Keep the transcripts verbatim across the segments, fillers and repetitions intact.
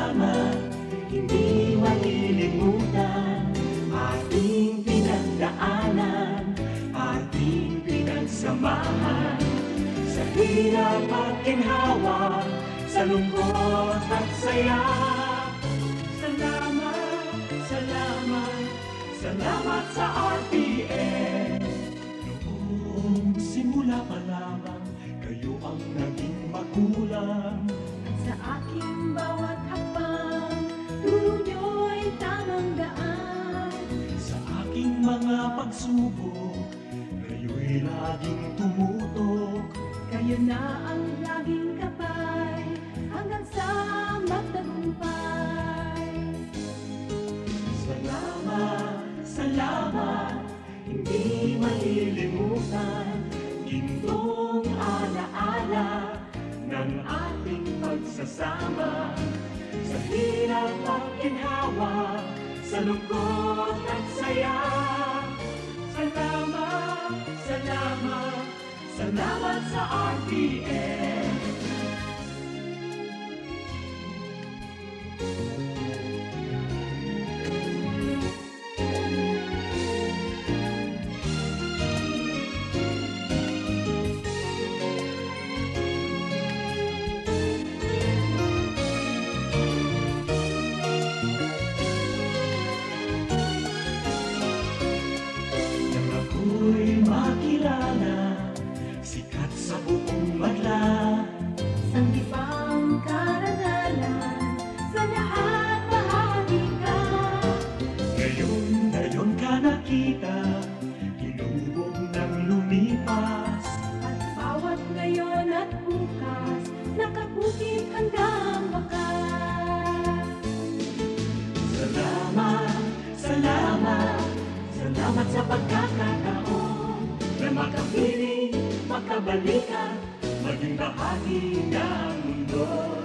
Hindi malilimutan ating pinagdaanan, ating pinagsamahan. Sa hirap at ginhawa, sa lungkot at saya. Salamat, salamat, salamat sa R T N. Noong simula pa lamang, kayo ang naging magulang. Sa aking bawat hakbang, turo niyo'y tamang daan. Sa aking mga pagsubok, kayo'y laging tumutok. Kayo na ang laging gabay, hanggang sa magtagumpay. Salamat, salamat, hindi malilimutan, gintong alaala ng ating pagsasama. Sa hirap at ginhawa, sa lungkot at saya. Salamat, salamat, salamat sa R T N. Nang ako'y makilala, sikat sa buong madla. Sanggipang karangalan, sa lahat bahagi ka. Ngayon, ngayon ka nakita, hinubog nang lumipas. At bawat ngayon at bukas, nakabukit hanggang wakas. Salamat, salamat, salamat sa pagkakataon na makapiling, makabalikan, maging bahagi ng mundo.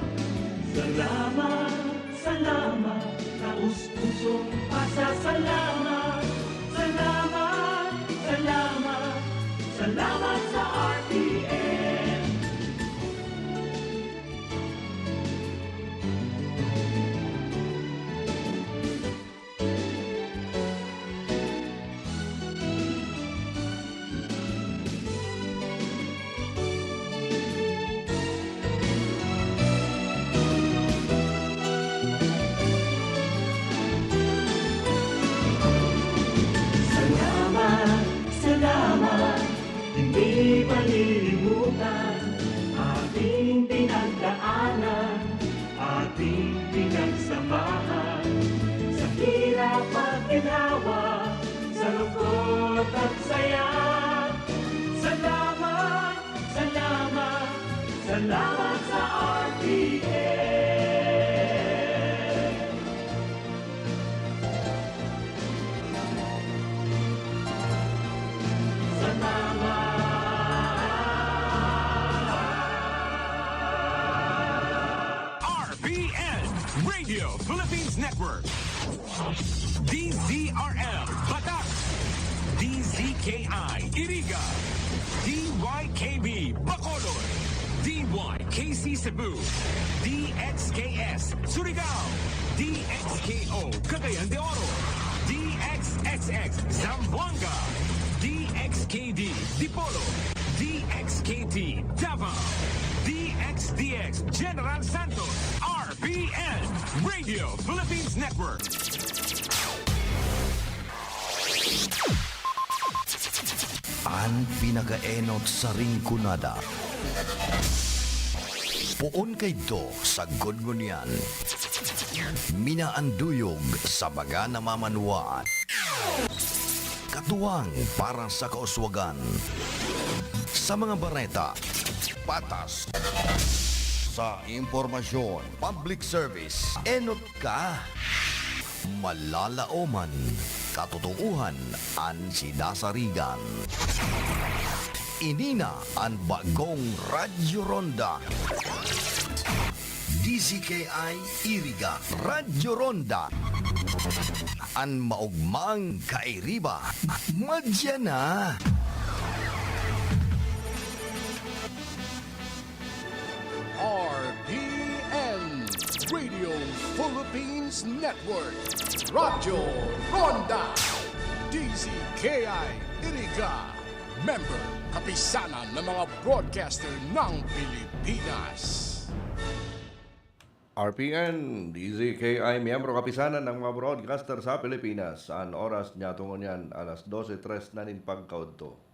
Salamat, salamat, taos-pusong pasasalamat. Salamat, salamat, salamat sa R T N. Salamat, salamat, hindi malilimutan ating pinagdaanan, ating pinagsamahan. Sa hirap at ginhawa, sa lungkot at saya. Salamat, salamat, salamat sa R T N. Salamat. R P N, Radio Philippines Network. D Z R L, Batak. D Z K I, Iriga. D Y K B, Bacolod. D Y K C Cebu. D X K S, Surigao. D X K O, Cagayan de Oro. D X X X, Zamboanga. D X K D, Dipolog. D X K T, Davao. D X D X, General Santos. R P N, Radio Philippines Network. An pinakaenot sa Rinconada. Poon kaidto sa sagkod ngunyan. Minaanduyog sa baga na mamanwaan. Katuwang para sa kauswagan. Sa mga bareta, patas. Sa impormasyon, public service, enot ka. Malalaoman, katotoohan an sinasarigan. Ini na an bagong Radyo Ronda. D Z K I Iriga, Radyo Ronda. An maogmang kairiba, madya na. R P N Radio Philippines Network, Radyo Ronda, D Z K I Iriga, member, kapisanan ng mga broadcaster ng Pilipinas. R P N, D Z K I, miyembro kapisanan ng mga broadcaster sa Pilipinas. An oras niya tungo niyan, alas dose tres na nin pagkaudto.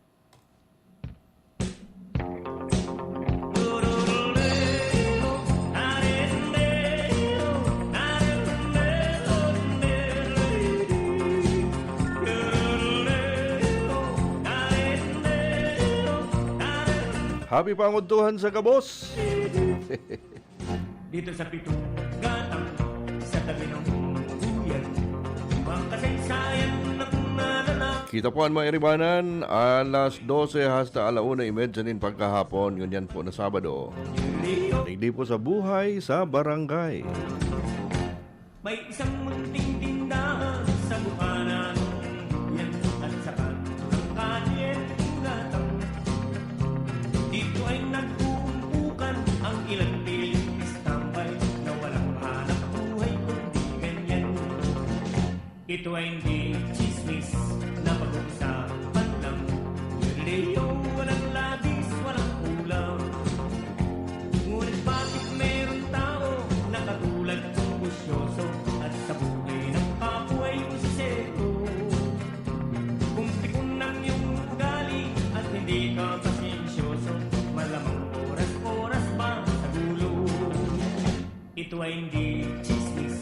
Happy pangudtuhan sa gabos! Dito sa pitong gatang, sa tabi ng buyan, ibang kasaysayan na kung nalala. Kita po an mga iribanan, alas dose hasta ala una y medya nin pagkahapon, ngunyan po na Sabado. Digdi po sa Buhay sa Barangay. May isang munting tindahan sa bukana ng buyan at sa kanto ng kalye ng gatang. Dito ay nag-uumpukan ang ilang piling tambay na walang hanap buhay kundi ganyan. Ito ay hindi chismis na pag-uusapan lang. Leo, walang labis, walang kulang. Ngunit bakit meron tao na katulad kong busyoso at sa buhay ng kapwa ay usisero? Kung pikon ang iyong ugali at hindi ka pasensyoso, malamang oras-oras ba sa gulo? Ito ay hindi chismis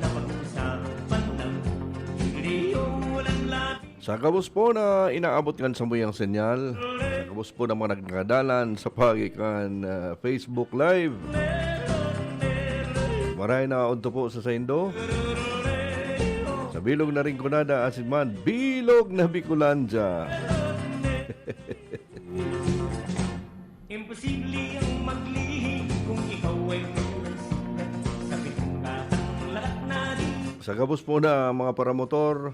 na pag-uusapan lang. Hindi yung walang labi. Sa gabos po na inaabot kan samuyang senyal, sa gabos po na mga nagdadalan sa pagikan, ah, Facebook Live. Maray na udto po sa saindo. Sa bilog na Rinconada, asin man, bilog na Bicolandia. Imposible ang maglihim kung ikaw ay may sikat sa pitong katang lahat na di. Sa gabos po na mga paramotor,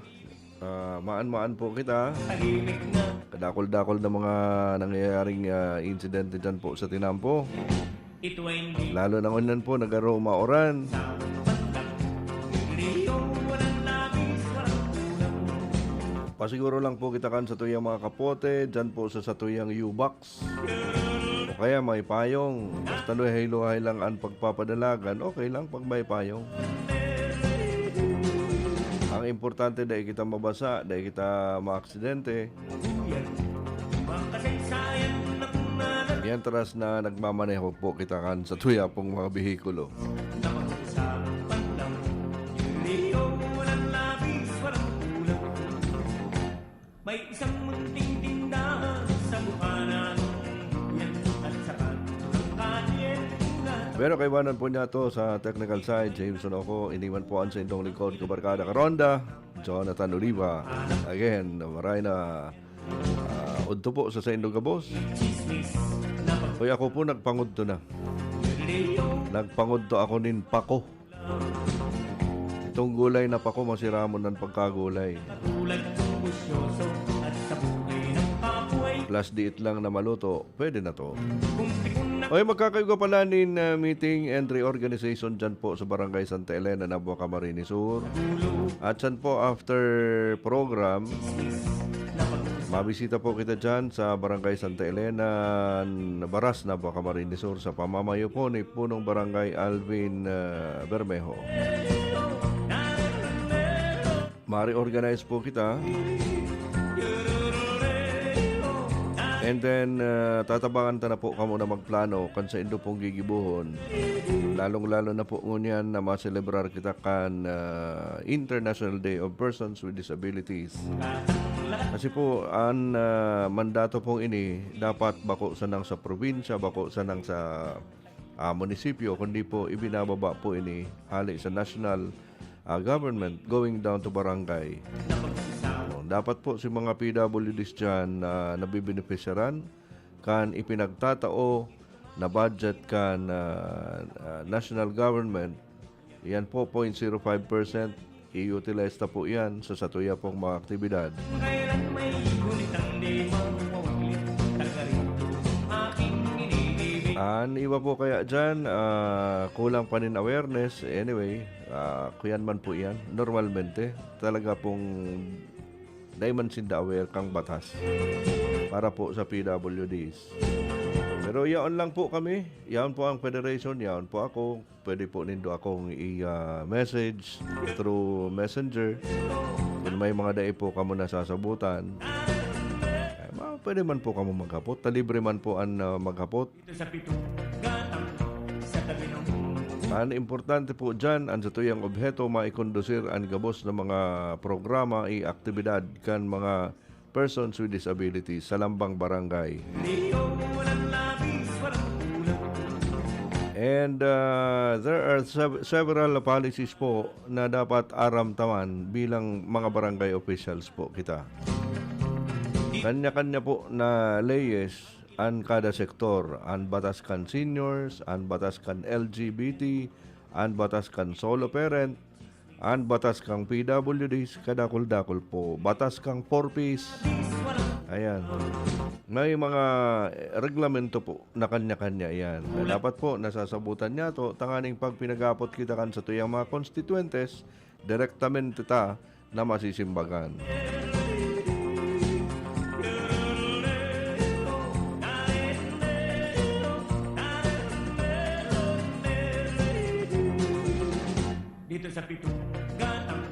ah, maan-maan po kita. Tahimik na. Kadakol-dakol na mga nangyayaring, ah, insidente dyan po sa Tinampo. Ito ay hindi. Lalo na ngunyan po, nag-aroma uran. Sa bandang Leo, walang labis, walang kulang. Pasiguro lang po kita kan satuyang mga kapote, dyan po sa satuyang U-Box. O kaya may payong. Basta luhay-luhay lang an pagpapadalagan, okay lang pag may payong. Ang importante, dai kita mabasa, dai kita maaksidente. Mientras na nagmamaneho po kita kan satuya pong mga behikulo. May isang munting tindahan sa bukana ng buyan at sa kanto ng kalye ng Pero kaiwanan po niya to sa technical side, Jameson Oco, iniwan po an sa indong lingkod, kabarkada, karonda, Jonathan Oliva. Again, maray na, ah, udto po sa saindong gabos. Hoy, ako po nagpangudto na. Nagpangudto ako nin pako. Itong gulay na pako, masiramon ang pagkagulay. Plus diit lang na maluto, pwede na to. Oy, magkakaigo pala nin, ah, meeting and reorganization dyan po sa Barangay Santa Elena, Nabua, Camarines Sur. At dyan po, after program, mabisita po kita dyan sa Barangay Santa Elena, Baras, Nabua, Camarines Sur, sa pamamayo po ni Punong Barangay Alvin, ah, Bermejo. Ma-reorganize po kita. And then, ah, tatabangan ta na po kamo na magplano kan saindo pong gigibohon. Lalong-lalo na po ngunyan na maselebrar kita kan, ah, International Day of Persons with Disabilities. Kasi po, an, ah, mandato pong ini dapat bako sanang sa probinsya, bako sanang sa, ah, munisipyo, kundi po ibinababa po ini hale sa national, ah, government going down to barangay. Oh, dapat po si mga P W Ds dyan na nabibenepisyaran kan ipinagtatao na budget kan, ah, ah, national government, yan po, point zero five percent, i-utilize ta po yan sa satuya pong mga aktibidad. Kailan may gunit ang di mawawaglit, taga rito aking inibibig. An iba po kaya dyan, ah, kulang pa nin awareness. Anyway, ah, kuyan man po yan. Normalmente, talaga pong dai man sinda aware kang batas para po sa P W Ds. Pero yaon lang po kami. Yaon po ang federation, yaon po ako. Pwede po nindo akong i, ah, message through messenger. Kung may mga dai po kamo nasasabutan, eh, ma-, pwede man po kamo maghapot. Ta libre man po an, ah, maghapot. Dito sa pitong gatang sa tabi ng An importante po dyan, an satuyang obheto, maikondusir an gabos na mga programa, i aktibidad kan mga persons with disabilities sa lambang barangay. Leo, walang labis, walang kulang. And, uh, there are sev-, several policies po na dapat aramtaman bilang mga barangay officials po kita. Kanya-kanya po na leyes an kada sektor, an batas kan seniors, an batas kan L G B T, an batas kan solo parent, an batas kang P W Ds, kadakul-dakul po, batas kang four Ps. Ayan. May mga, eh, reglamento po na kanya-kanya yan. Na dapat po nasasabutan niya to, tanganing pag pinagapot kita kan satuyang mga konstituentes, direktamente ta na masisimbagan. Dito sa pitong gatang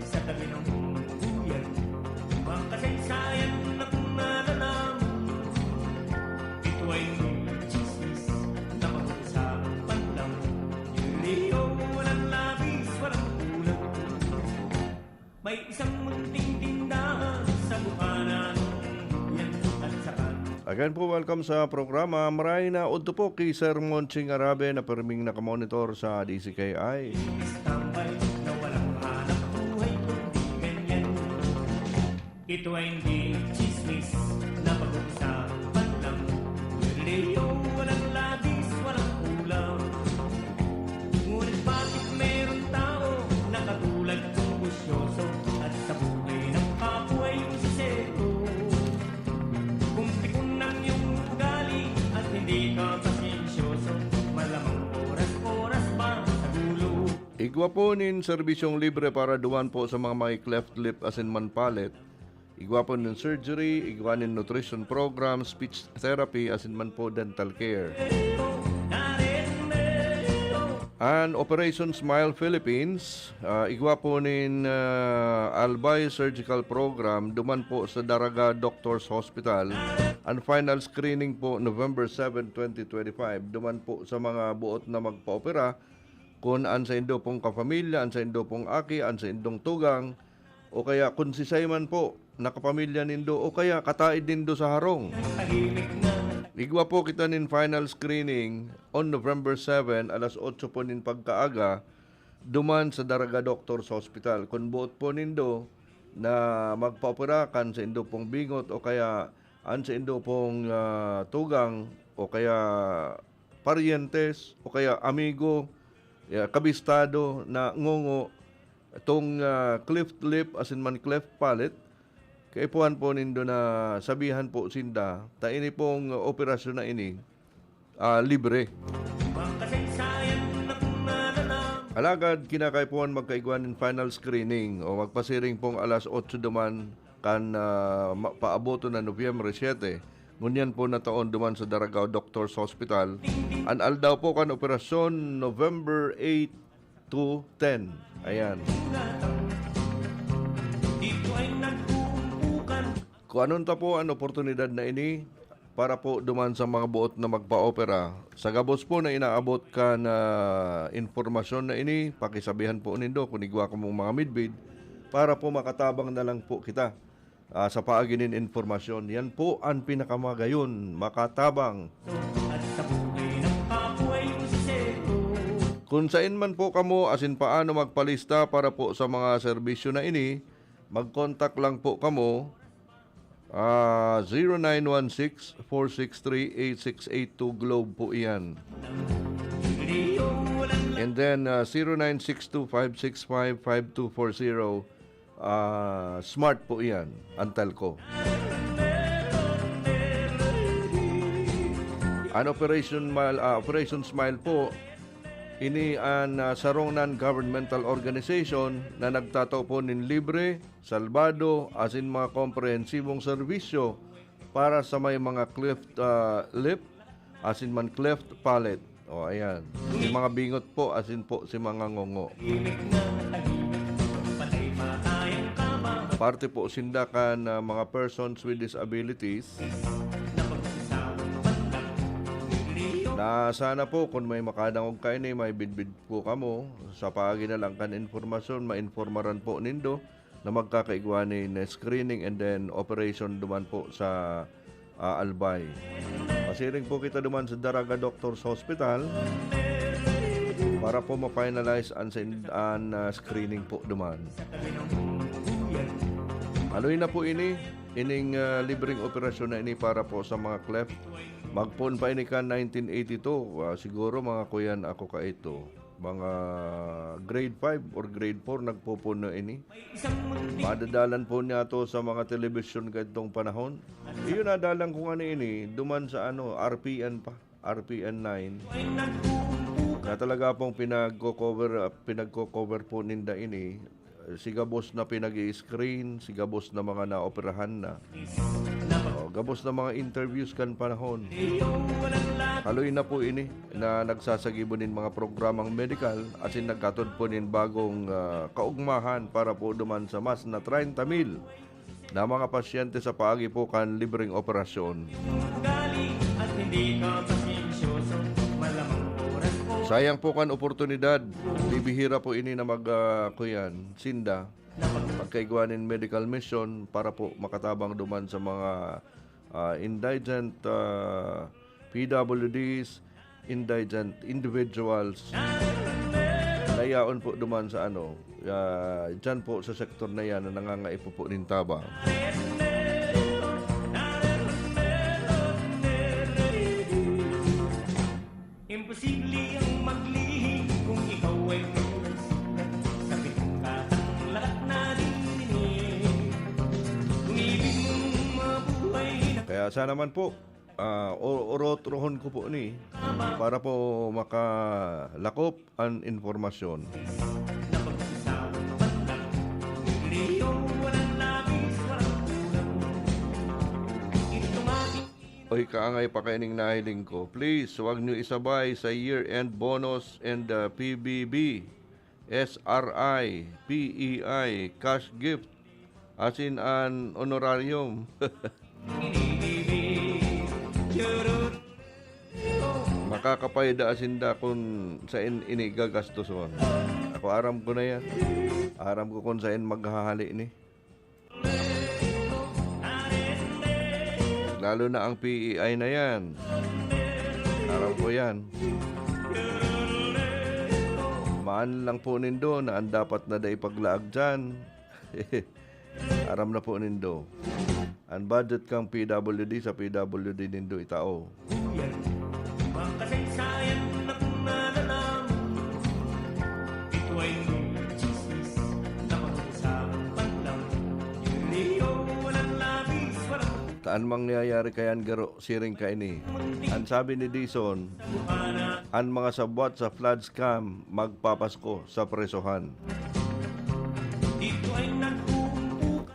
sa tabi ng buyan, makasaysayan na kung nalalaman. Ito ay chismis na pag-uusapan lang. Leo, walang labis, walang kulang. May isang munting tindahan sa bukana ng yan at saka. Again po, welcome sa programa. Maray na udto po ki Sir Monching Arabe na perming nakamonitor sa D C K I. Tambay na walang hanap buhay kundi ganyan. Ito ay hindi chismis na pag-uusapan lang. Leo, walang labis, walang kulang. Ngunit bakit meron tao na katulad kong busyoso at sa buhay ng kapwa ay usiseto? Kung pikon ang iyong ugali at hindi ka pasensyoso, malamang oras-oras ba sa gulo? Igwa po nin serbisyong libre para duman po sa mga may cleft lip asin man palate. Igwa po nin surgery, igwa nin nutrition program, speech therapy, asin man po dental care. An Operation Smile Philippines, ah, igwa po nin, ah, Albay Surgical Program, duman po sa Daraga Doctors Hospital. An final screening po, November seven, twenty twenty-five. Duman po sa mga buot na magpaopera, kun an saindo pong kapamilya, an saindo pong aki, an saindong tugang, o kaya kun sisay man po na kapamilya nindo, o kaya kataed nindo sa harong. Igwa po kita nin final screening on November seven, alas otso po nin pagkaaga, duman sa Daraga Doctors Hospital. Kun boot po nindo na magpaopera kan saindo pong bingot o kaya an saindo pong, ah, tugang o kaya paryentes o kaya amigo, ya, kabistado na ngongo, itong, ah, cleft lip asin man cleft palate, kaipuhan po nindo na sabihan po sinda, ta ini pong operasyon na ini, ah, libre. Alagad kinakaipuhan magkaigwa nin final screening o magpasiring pong alas otso duman kan, ah, ma-, paaboton na Nobyembre siete. Ngunyan po na taon duman sa Daragao Doctors Hospital. An aldaw po kan operasyon, November eight to ten. Ayan. Kung anong ta po an oportunidad na ini para po duman sa mga boot na magpa-opera, sa gabos po na inaabot kan, ah, impormasyon na ini, pakisabihan po nindo kun igwa kamong mga midbid para po makatabang na lang po kita, ah, sa paagi nin impormasyon. Yan po an pinakamagayon, makatabang. At sa buhay ng kapwa ay usiseto. Kung sain man po kamo asin paano magpalista para po sa mga serbisyo na ini, mag-contact lang po kamo, ah, zero nine one six, four six three, eight six eight two, Globe po iyan. And then, ah, zero nine six two, five six five, five two four zero, ah, Smart po iyan, ang telco. An Operation Smile, ah, Operation Smile po, ini an, ah, sarong non-governmental organization na nagtatao po nin libre, salbado, asin mga komprehensibong serbisyo para sa may mga cleft, ah, lip, asin man cleft palate. O, ayan. Si mga bingot po, asin po si mga ngongo. Parte po sinda kan, ah, mga persons with disabilities na sana po kun may makadangog kaini, may bidbid po kamo, sa paagi na lang kan impormasyon, mainformaran po nindo na magkakaigwa nin screening and then operation duman po sa, ah, Albay. Pasiring po kita duman sa Daraga Doctors Hospital para po ma-finalize an, sa-, an, ah, screening po duman. Haloy na po ini, ining, ah, libreng operasyon na ini para po sa mga cleft. Magpoon pa ini kan nineteen eighty-two. Ah, siguro mga kuyan ako kaito. Mga grade five or grade four nagpopoon na ini. Madadalan po niya to sa mga telebisyon kadtong panahon. Iyon, nadalan ko nga ni ini, duman sa ano, R P N pa, R P N nine. Na talaga pong pinagko-cover, ah, pinagko-cover po ninda ini. Si gabos na pinag-i-screen, si gabos na mga naoperahan na. O, gabos na mga interviews kan panahon. Haloy na po ini na nagsasagibo nin mga programang medikal asin nagkatod po nin bagong, ah, kaugmahan para po duman sa mas na treinta mil na mga pasyente sa paagi po kan libreng operasyon. Sayang po kan oportunidad. Bibihira po ini na mag, ah, kuyan, sinda. Pagkaigwa nin medical mission para po makatabang duman sa mga, ah, indigent, ah, P W Ds, indigent individuals na yaon po duman sa ano, ah, dyan po sa sektor na yan na nangangaipo po nin tabang. Imposible ang maglihim kung ikaw ay may sulat sa pitong katang lahat na dinidinig. Kung ibig mong mabuhay na Kaya sana man po, ah, o-, orot-rohon ko po ni para po makalakop an impormasyon. Oy, kaangay pa kaining nahiling ko. Please, huwag niyo isabay sa year-end bonus and, ah, P B B, S R I, P E I, cash gift, asin an honorarium. Makakapayda asin da kun sain ini gagastoson. Ako, aram ko na yan. Aram ko kun sain maghahali ni. Lalo na ang P E I na yan. Aram ko yan. Maan lang po nindo na ang dapat na dai paglaag dyan. Aram na po nindo. An budget kang P W D sa P W D nindo itao. Yan. Makasaysayan na kung nalalaman. Ito ay mga chismis na pag-uusapan lang. Leo, walang labis, walang Taan mangyayari kayan garo, siring kaini. An sabi ni Dison, an mga sabwat sa flood scam magpapasko sa presohan.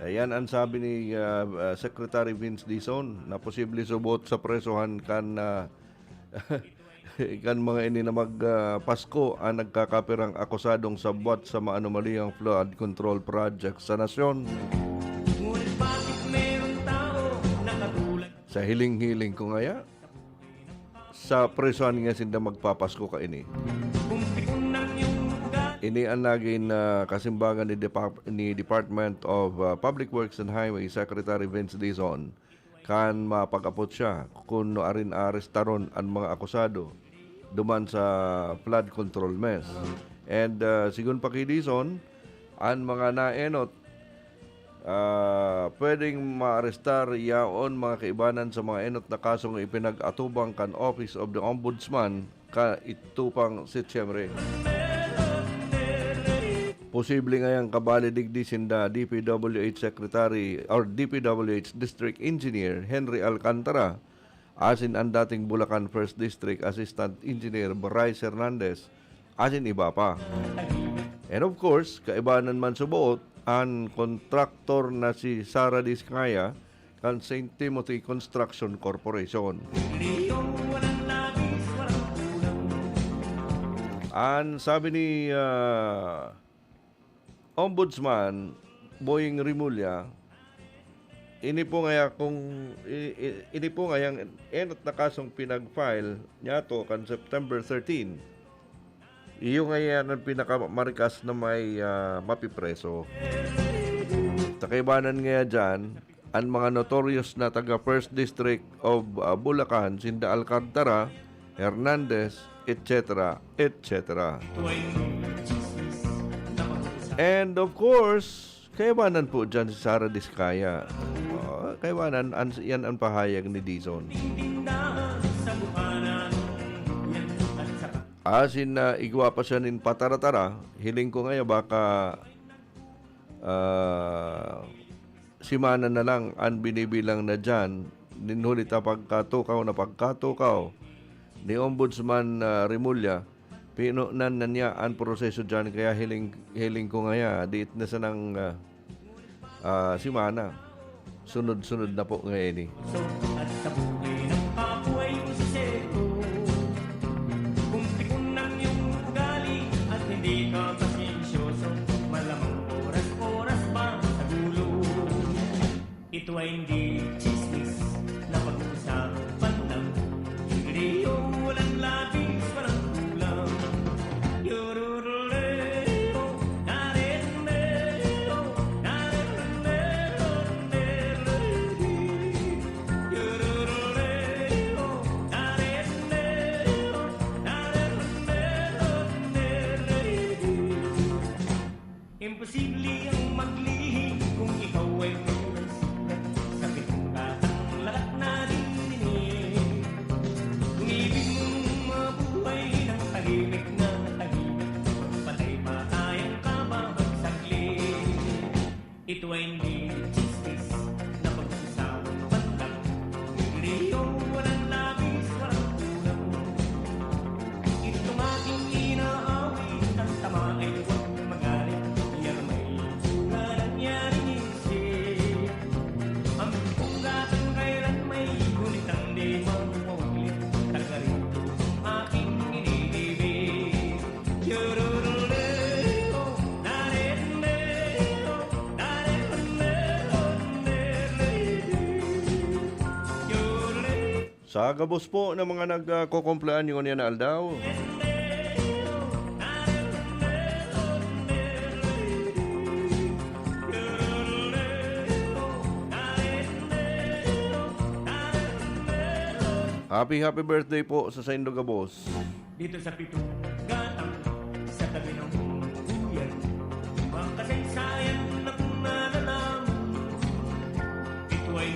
Ayan an sabi ni, ah, ah, Secretary Vince Dizon na posible subot sa presohan kan, ah, kan mga ini na mag, ah, Pasko an nagkakapirang akusadong sabwat sa maanomalihang flood control project sa nasyon. Sa hiling-hiling ko ngaya, sa presohan nga sinda magpapasko kaini. Ini an nagin, ah, kasimbagan ni Depar-, ni Department of, ah, Public Works and Highway Secretary Vince Dizon kan mapag-apot siya kun nuarin aarestaron an mga akusado duman sa flood control mess. And, ah, sigon pa ki Dizon, an mga naenot ah, pwedeng maarestar yaon mga kaibanan sa mga enot na kasong ipinag-atubang kan Office of the Ombudsman kaito pang Setyembre. Posible ngayang kabali digdi sinda D P W H Secretary or D P W H District Engineer Henry Alcantara asin an dating Bulacan First District Assistant Engineer Bryce Hernandez, asin iba pa. And of course, kaibanan man suboot an kontraktor na si Sara Discaya kan Saint Timothy Construction Corporation. An sabi ni, ah, Ombudsman Boying Rimulya, ini po ngaya kung, i-, i-, ini po ngayang enot na kasong pinag-file niya to kan September thirteen. Iyo ngaya ang pinakamarikas na may, ah, mapipreso. Sa kaibanan ngaya dyan, an mga notorious na taga First District of, ah, Bulacan, sinda Alcantara, Hernandez, et cetera, et cetera. And of course, kaibanan po dyan si Sara Discaya. Oh, kaibanan, an, yan ang pahayag ni Dizon. Asin na igwa pa siya nin patara-tara, hiling ko ngaya baka, ah, semana na lang an binibilang na diyan, nin huli ta pagkatukaw na pagkatukaw ni Ombudsman, ah, Remulla, pinonan na niya an proseso diyan, kaya hiling, hiling ko ngaya, diit na sanang, ah, ah, semana. Sunod-sunod na po ngayon eh. At sa buhay ng kapoy musisero, kung pikon ang iyong ugali at hindi ka pasensyoso, malamang oras-oras ba sa gulo? Ito ay hindi chismis na pag-uusapan lang. Hindi yung walang labis, walang kulang. Yururuleo, narendeo, narendeo, neredi. Yururuleo, narendeo, narendeo, neredi. Imposible ang maglihim kung ikaw ay may sikat. Sakit ng batang lahat naririnig. Kung ibig mong mabuhay ng tahimik na tahimik, patay pa tayong kababag saglit. Ito ay hindi chismis na pag-usapan lang. Hindi yung walang labis, walang kulang. Itong aking inaawit, ang tama ay huwag magalit. Yan may bunga nangyari isip. Ang bunga kung kailan may gunit ang di mawawaglit. Taga rito ang aking iniibig. Yororoleo, narendeo, narendeo, nerledi. Yororoleo. Sa gabos po ng mga nagkukumpleanyo ngunyan na aldaw. Happy, happy birthday po sa saindo gabos. Dito sa pitong gatang, sa tabi ng buyan, makasaysayan na kung nalalaman. Ito ay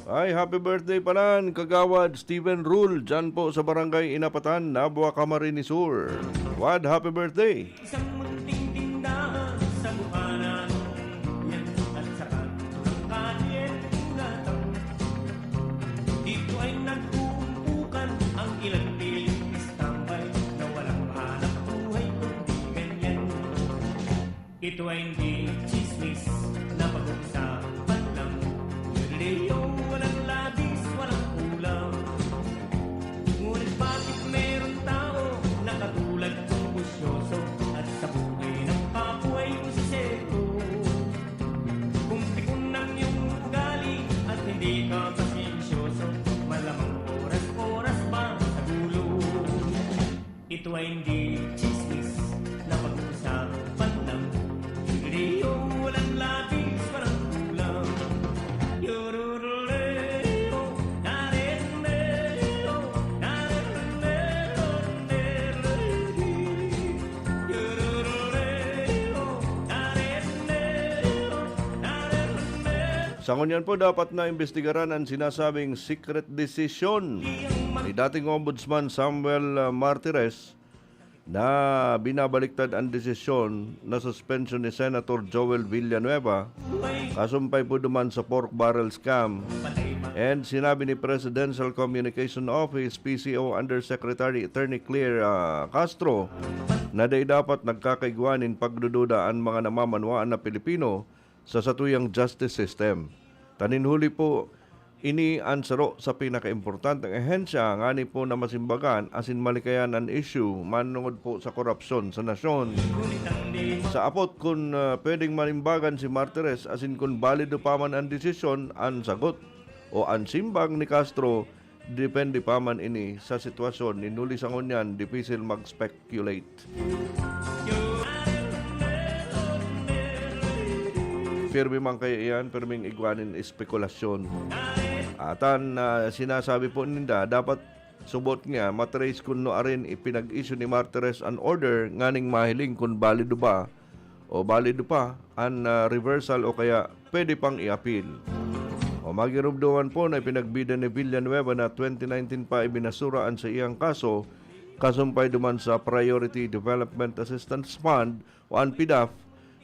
Ay, happy birthday palan, Kagawad Steven Rule, dyan po sa Barangay Inapatan, Nabua, Camarines Sur. Wad, happy birthday! Isang munting tindahan sa mukha na yan at sa kanto ng kalye ng gatang. Dito ay nagkukumpukan ang ilang piling tambay na walang hanap buhay kundi ganyan. Ito ay hindi chismis na pag-uusapan lang. Leo, walang labis, walang kulang. Ngunit bakit meron tao na katulad kong busyoso at sa buhay ng kapoy musisero? Kung pikon ang iyong ugali at hindi ka pasensyoso, malamang oras-oras ba sa gulo? Ito ay hindi chismis na pag-uusapan lang. Leo, walang labis, walang kulang. Yororoleo, narendeo, narendeo, neredi. Yororoleo, narendeo, narendeo. Sa ngunyan po, dapat na imbestigaran ang sinasabing secret decision ni dating Ombudsman Samuel, ah, Martires na binabaliktad ang desisyon na suspension ni Senator Joel Villanueva, kasumpay po duman sa pork barrel scam. And sinabi ni Presidential Communication Office, P C O Undersecretary Attorney Claire, ah, Castro, na dai dapat nagkakaigwa nin pagdududa an mga namamanwaan na Pilipino sa satuyang justice system. Tanin huli po, ini an saro sa pinakaimportanteng ahensya ngani po na masimbagan asin malikayan an isyu manongod po sa korupsyon sa nasyon. Sa apot kun, ah, pwedeng malimbagan si Martires asin kun balido pa man an desisyon, an sagot o an simbag ni Castro, depende pa man ini sa sitwasyon. Nin huli sa ngunyan, dipisil mag-speculate. Pirmi man kaya iyan, pirming igwa nin espekulasyon. Atan, ah, sinasabi po ninda, dapat subot nga matrace kun nuarin ipinag-issue ni Martires an order nganing mahiling kun balido ba o balido pa an, ah, reversal o kaya pwede pang i-appeal. O magirumduman po na ipinagbida ni Villanueva na twenty nineteen pa ibinasura an saiyang kaso, kasumpay duman sa Priority Development Assistance Fund o an PDAF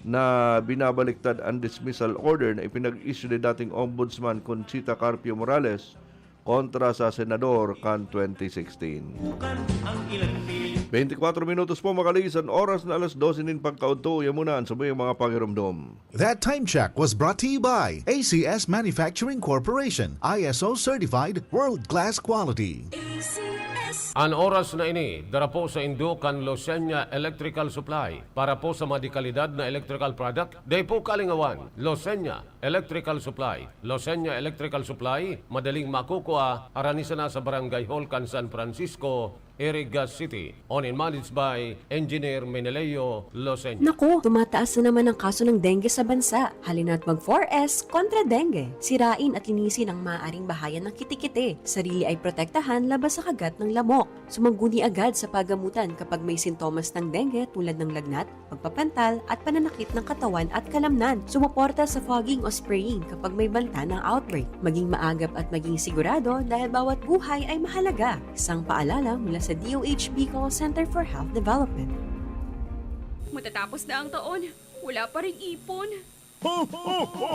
na binabaliktad an dismissal order na ipinag-issue ni dating Ombudsman Conchita Carpio Morales kontra sa senador kan twenty sixteen. Twenty-four minutos po makalisan, oras na alas doce nin pagkaudto. Yan muna ang sabuyang mga pagirumdom. That time check was brought to you by A C S Manufacturing Corporation, I S O certified, world-class quality. An oras na ini, dara po sa indo kan Losenya Electrical Supply. Para po sa mga dekalidad na electrical product, dai po kalingawan. Losenya Electrical Supply. Losenya Electrical Supply, madaling makukua, harani sana sa Barangay Hall kan San Francisco, Iriga City. Owned and managed by Engineer Meneleo Losenya. Naku, tumataas na naman ang kaso ng dengue sa bansa. Halina't mag four S kontra dengue. Sirain at linisin ang maaaring bahayan ng kitikite. Sarili ay protektahan laban sa kagat ng lamok. Sumangguni agad sa pagamutan kapag may sintomas ng dengue tulad ng lagnat, pagpapantal, at pananakit ng katawan at kalamnan. Sumuporta sa fogging o spraying kapag may banta ng outbreak. Maging maagap at maging sigurado dahil bawat buhay ay mahalaga. Isang paalala mula sa D O H Bicol Center for Health Development. Matatapos na ang taon, wala pa ring ipon. Ho, ho, ho!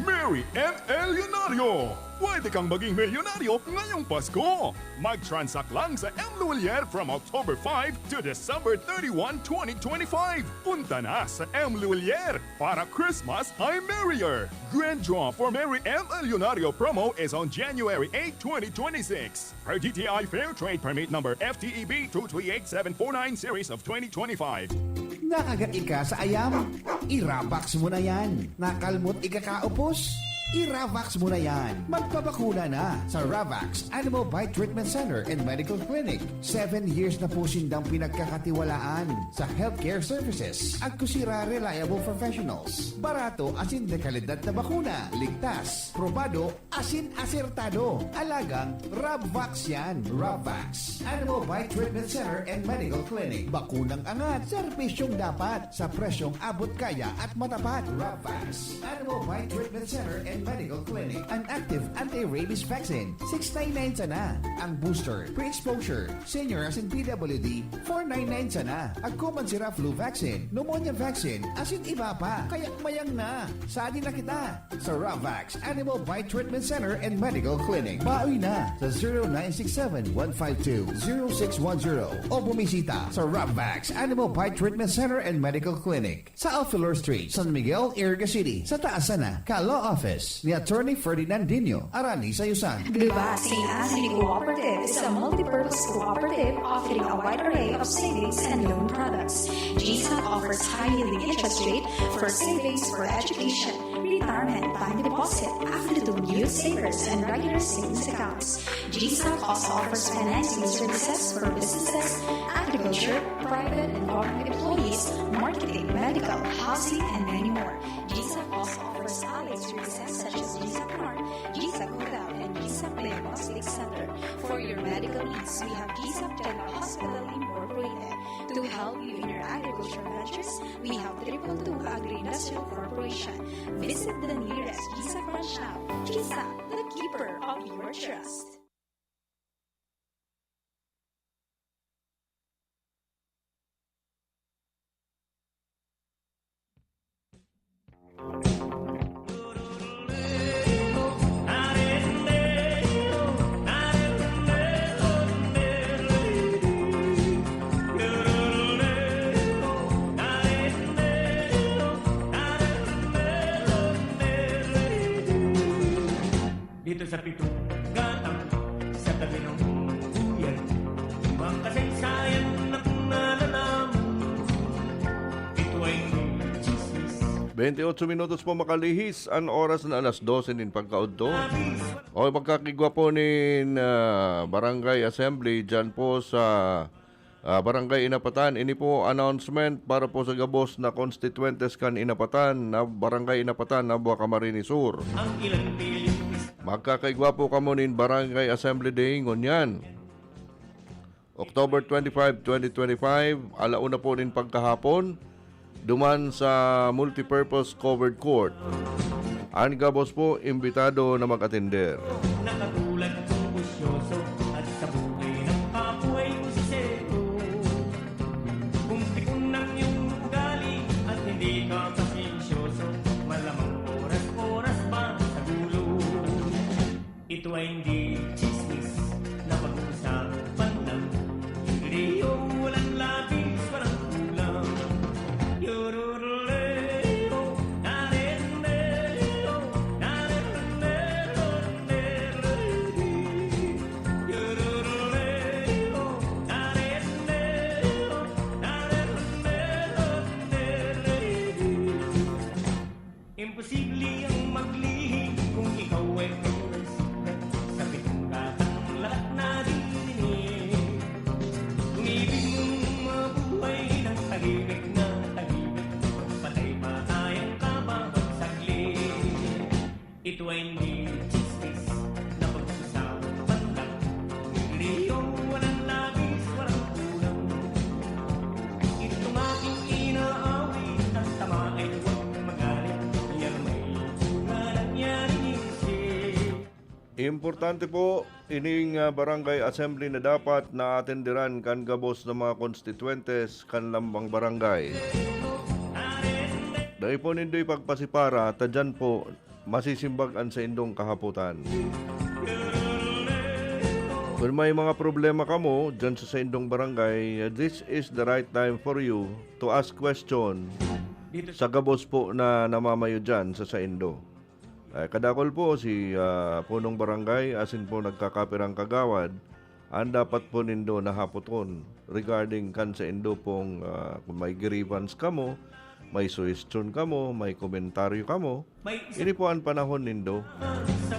Merry M Ellionario! Pwede kang maging milyonaryo ngayong Pasko! Mag-transact lang sa M Luwilier from October five to December thirty-one, twenty twenty-five. Punta na sa M Luwilier! Para Christmas ay merrier! Grand draw for Merry M Ellionario promo is on January eight, twenty twenty-six. Per D T I Fair Trade Permit Number F T E B two three eight seven four nine series of twenty twenty-five. Nakagat ika sa ayam? I-Ravax mo na yan. Nakalmot ika kaupos? I-Ravax mo na yan. Magpabakuna na sa Ravax Animal Bite Treatment Center and Medical Clinic. Seven years na po sindang pinagkakatiwalaan sa healthcare services. Agko sira reliable professionals. Barato asin de kalidad na bakuna. Ligtas, probado, asin asertado. Alagang Rabvax yan. Rabvax Animal Bite Treatment Center and Medical Clinic. Bakunang angat, serbisyong dapat, sa presyong abot kaya at matapat. Rabvax Animal Bite Treatment Center and Medical Clinic. An active anti-rabies vaccine, six nine nine sana. Ang booster, pre-exposure, senior asin P W D, four nine nine sana. Agko man sira flu vaccine, pneumonia vaccine, asin iba pa. Kaya mayang na. Sadi na kita sa Ravax Animal Bite Treatment Center and Medical Clinic. Baoy na sa zero nine six seven, one five two, zero six one zero o bumisita sa Ravax Animal Bite Treatment Center and Medical Clinic sa Alfelor Street, San Miguel, Iriga City, sa taas sana ka Law Office ni Attorney Ferdinand Dino, Arani Sayusan. Guba Saint Anthony Cooperative is a multi-purpose cooperative offering a wide array of savings and loan products. G SAC offers high-yielding interest rate for savings for education, retirement, time deposit, AFLUTUM, youth savers, and regular savings accounts. G SAC also offers financing services for businesses, agriculture, private and government employees, marketing, medical, housing, and many more. G SAC also offers allied services such as G SAC Mart, G SAC Hotel, and G SAC Lagos Lake Center. For your medical needs, we have G SAC General Hospital Incorporated. To help you in your agriculture ventures, we have triple two Agri-Industrial Corporation. Visit the nearest G SAC branch now. G SAC, the keeper of your trust. Sa pitong gatang, sa tabi ng buyan, ang kasaysayan na nalalaman. Ito ay chismis. Twenty-eight minutos po makalihis an oras na alas dose nin pagkaudto. O, magkakigwa po nin, ah, Barangay Assembly dyan po sa ah, Barangay Inapatan. Ini po announcement para po sa gabos na konstituyentes kan Inapatan, na Barangay Inapatan, Nabua, Camarines Sur. Ang ilang bilyon is Magkakaigwa po kamo nin Barangay Assembly Day ngunyan, October twenty-five, twenty twenty-five, ala una po nin pagkahapon, duman sa multipurpose covered court. An gabos po, imbitado na mag-atender. Nakatulad kong busyoso at sa buhay ng kapoy si Seto. Kung tipon ng iyong ugali at hindi ka pasensyoso, malamang oras-oras ba sa gulo. Ito ay hindi chismis na pag-uusapan lang. Hindi, oh, walang labis, walang kulang. Yururuleo, narendeo, narendeo, narendeo. Yururuleo, narendeo, narendeo, narendeo. Imposible ang maglihi kung ikaw ay may sikat sa pitong gatang lahat na dinig. Kung ibig mong mabuhay ng tahimik na tahimik, magpatay pa tayong kababag saglit. Ito ay hindi chismis na pag-usapan lang. Hindi yung walang labis, walang kulang. Itong aking inaawit, ang tama ay huwag magalit. Yan may bunga nangyari ni Jose. Importante po, ining, ah, barangay assembly na dapat naatenderan kan gabos na mga konstituyentes kan lambang barangay. Dai po nindoy pagpasipara, ta dyan po masisimbag an saindong kahapotan. Kun may mga problema kamo dyan sa saindong barangay, this is the right time for you to ask question sa gabos po na namamayo dyan sa saindo. Ay, kadakul po si, ah, punong barangay asin po nagkakapirang kagawad, an dapat po nindo na hapoton regarding kan saindo pong, ah, kung may grievance kamo, may suhestyon kamo, may komentaryo kamo, May isa ini po an panahon nindo.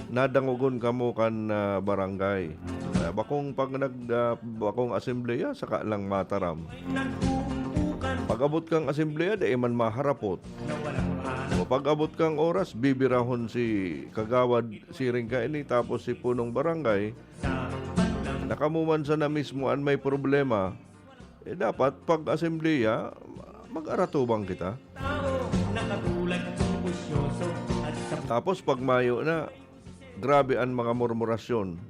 Nadangogon kamo kan, ah, barangay. Ah, bakong pag nag-, ah, bakong asembleya, saka lang mataram. Nagkukumpukan Pag-abot kang asembleya, dai man maharapot. Na walang mahanap. O pag-abot kang oras, bibirahon si kagawad, siring kaini, tapos si punong barangay. Sa panlang Na kamo man sana mismo an may problema, eh, dapat pag asembleya, mag-aratubang kita. Tao na katulad kong busyoso at sa Tapos pag mayo na, grabe an mga murmurasyon.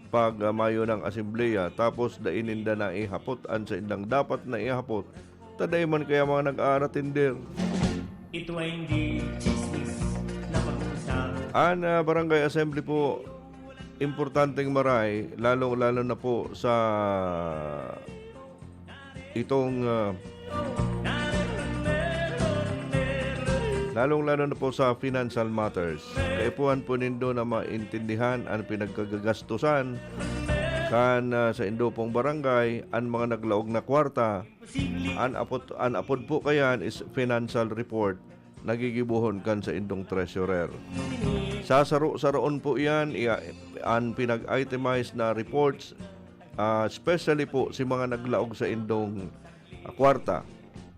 Pag, ah, mayo nang asembleya, tapos dai ninda naihapot an saindang dapat na ihapot, ta dai man kaya mga nag-aaratinder. Ito ay hindi chismis na pag-uusap. An, ah, barangay assembly po, importanteng maray, lalong-lalo na po sa itong, ah, lalong-lalo na po sa financial matters. Kaipuhan po nindo na maintindihan an pinagkagagastusan kan, ah, saindo pong barangay, an mga naglaog na kwarta. An apot-, an apod po kayan is financial report na gigibohon kan saindong treasurer. Sasaro-saroon po iyan, iya-, an pinag-itemize na reports, ah, especially po si mga naglaog saindong, ah, kwarta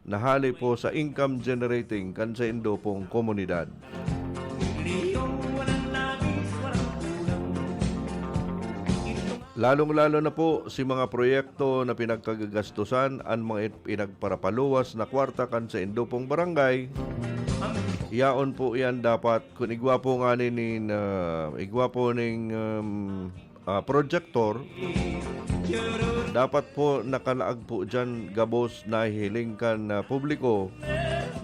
na hale po sa income generating kan saindo pong komunidad. Lalong-lalo na po si mga proyekto na pinagkagagastusan, an mga ipinagparapaluwas na kwarta kan saindo pong barangay. Yaon po iyan dapat, kun igwa po ngani nin, ah, igwa po ning, um, ah, projector, dapat po nakalaag po diyan gabos nahihiling kan, ah, publiko,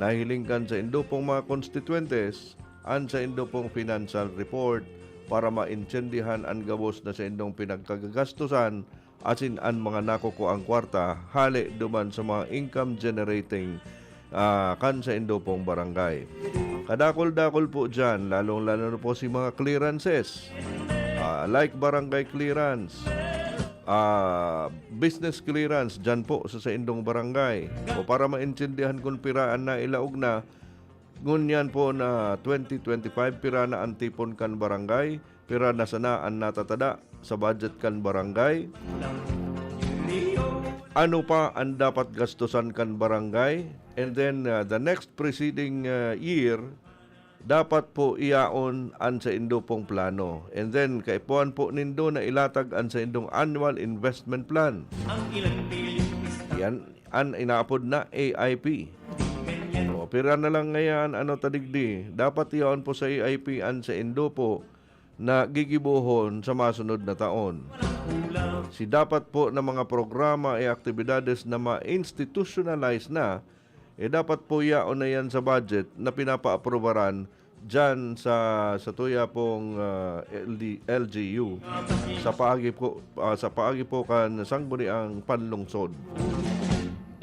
nahihiling kan saindo pong mga konstituyentes, an saindo pong financial report para maintindihan an gabos na saindong pinagkagagastusan asin an mga nakukuang kwarta hale duman sa mga income generating, ah, kan saindo pong barangay. Kadakul-dakul po diyan, lalong-lalo na po si mga clearances. like barangay clearance, ah, business clearance dyan po sa saindong barangay. O para maintindihan kung pira an nailaog na, ngunyan po na twenty twenty-five, pira na an tipon kan barangay, pira na sana an natatada sa budget kan barangay. Ano pa an dapat gastusan kan barangay? And then, uh, the next preceding, uh, year, dapat po iyaon an saindo pong plano. And then, kaipuhan po nindo na ilatag an saindong annual investment plan. Yan an inaapod na A I P. O, pira na lang ngayan, ano ta digdi? Dapat iyaon po sa A I P an saindo po na gigibohon sa masunod na taon. Si dapat po na mga programa e aktibidades na ma-institutionalize na, eh, dapat po yaon na yan sa budget na pinapaaprobaran dyan sa, sa tuya pong, ah, L D, L G U, sa paagi po, ah, sa paagi po kan Sangguniang Panlungsod.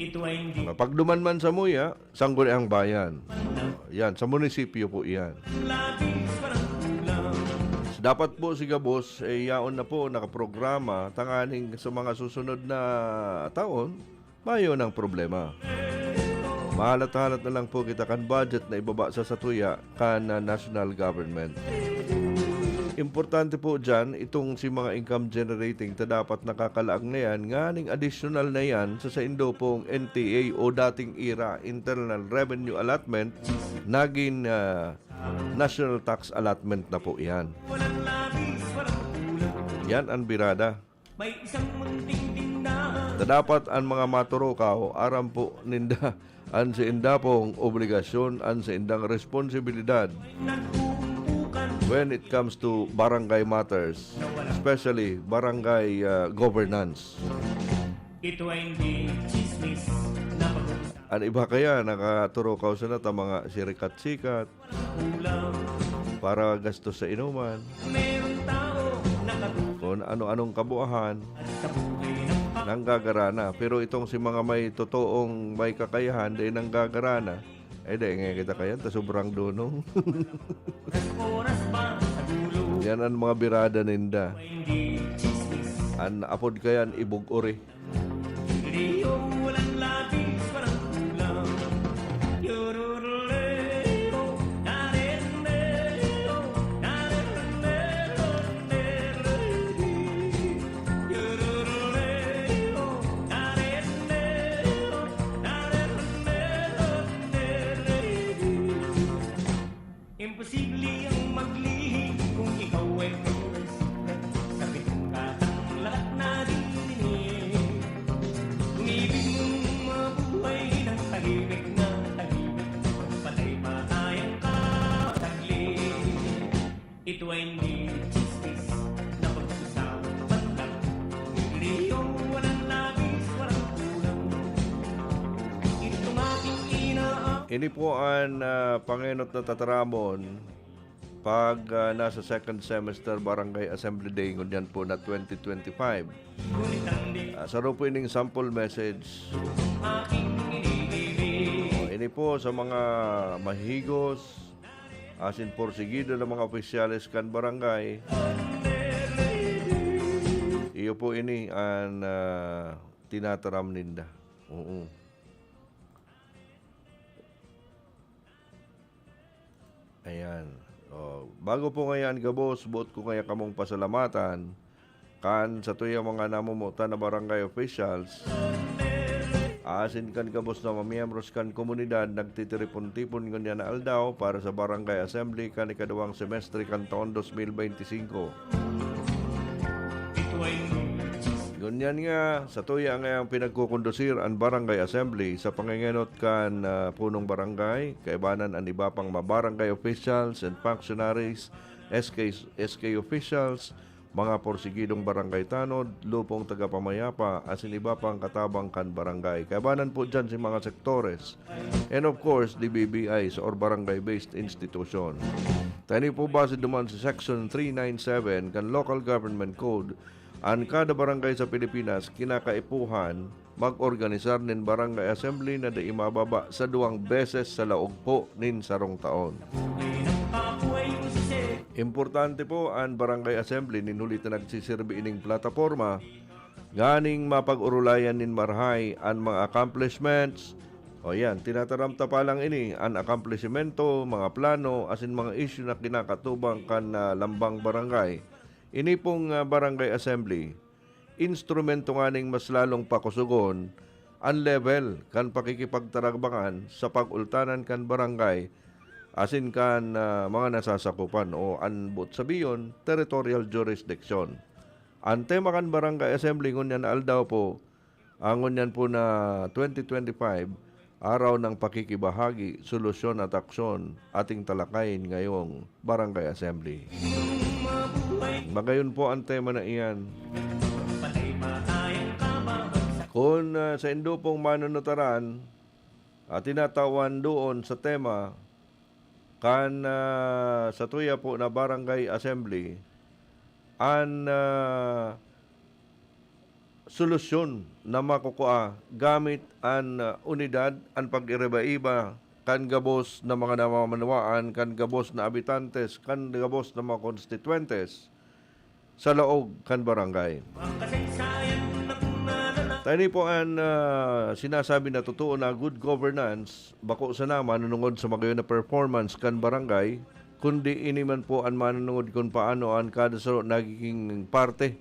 Ito ay hindi Pagduman man sa muya, Sangguniang Bayan. Yan, sa munisipyo po yan. Labis, parang kulang. Dapat po si gabos, eh, yaon na po nakaprograma tanganing sa mga susunod na taon, mayo nang problema. Mahalat-halat na lang po kita kan budget na ibaba sa satuya kan, ah, national government. Importante po dyan, itong si mga income generating ta dapat nakakalaag na yan, nganing additional na yan sa saindo pong N T A o dating ira, Internal Revenue Allotment, naging, ah, National Tax Allotment na po yan. Yan ang birada. May isang munting tindahan. Na dapat an mga maturukaw, aram po ninda an sainda pong obligasyon, an saindang responsibilidad when it comes to barangay matters, especially barangay, ah, governance. Ito ay hindi chismis na pag-uusap. An iba kaya, nakaturukaw sila ta mga sirikat-sikat, para gastos sa inuman. Kung ano-anong kabuahan, nanggagara na. Pero itong si mga may totoong may kakayahan, dai nanggagara na. Eh, dai nga kita kayan, ta sobrang dunong. Yan ang mga birada ninda. An apod kayan, ibug-uri. Imposible ang maglihim kung ikaw ay may sikap. Sa pitong katang lahat naririnig. Kung ibig mong mabuhay ng tahimik na tahimik, patay-patayan ka saglit. Ito ay hindi chismis na pag-usapan lang. Hindi yung walang labis, walang kulang. Itong aking ina Ini po an, ah, pangenot na tataramon pag, ah, nasa second semester Barangay Assembly Day ngunyan po na twenty twenty-five. Ah, saro po ining sample message. O, ini po sa mga mahigos, asin porsigido na mga opisyales kan barangay. Iyo po ini an, ah, tinataram ninda. Oo. Ayan. O, bago po ngayan gabos, boot ko ngaya kamong pasalamatan kan satuyang mga namomotan na barangay officials, asin kan gabos na mga miyembros kan komunidad nagtitiripon-tipon ngunyan na aldaw para sa Barangay Assembly kan ikaduwang semestre kan taon dos mil benti singko. Ngunyan nga, satuya ngayang pinagkukondusir an Barangay Assembly sa pangengenot kan, ah, punong barangay, kaibanan an iba pang mga barangay officials and functionaries, S K, S K officials, mga porsigidong barangay tanod, lupong tagapamayapa, asin iba pang katabang kan barangay. Kaibanan po dyan si mga sektores. And of course, the B B Is or barangay-based institution. Tani po base duman sa Section three nine seven kan Local Government Code, an kada barangay sa Pilipinas kinakaipuhan mag-organisar nin barangay assembly na dai mababa sa duwang beses sa laog po nin sarong taon. Importante po an Barangay Assembly nin huli ta nagsiserbi ining plataporma nganing mapag-orolayan nin marahay an mga accomplishments. O yan, tinataram ta pa lang ini, an akomplisimento, mga plano, asin mga isyu na kinakatubang kan, ah, lambang barangay. Ini pong, ah, Barangay Assembly, instrumento nganing mas lalong pakusugon an level kan pakikipagtarabangan sa pag-ultanan kan barangay asin kan, ah, mga nasasakupan o an boot sabihon, territorial jurisdiction. An tema kan Barangay Assembly ngunyan na aldaw po, ah, ngunyan po na twenty twenty-five, Araw ng Pakikibahagi, Solusyon at Aksyon, ating talakayin ngayong Barangay Assembly. Magayon po ang tema na iyan. Kun, ah, saindo pong manunutaran, ah, tinatawan doon sa tema kan, ah, satuya po na Barangay Assembly, an, ah, solusyon na makukua gamit an, ah, unidad, an pag-iriba-iba kan gabos na mga namamanwaan, kan gabos na abitantes, kan gabos na mga konstituyentes sa laog kan barangay. Ta ini po an, ah, sinasabi na totoo na good governance, bako sana manunungod sa magayon na performance kan barangay, kundi ini man po an manunungod kun paano an kada saro nagiging parte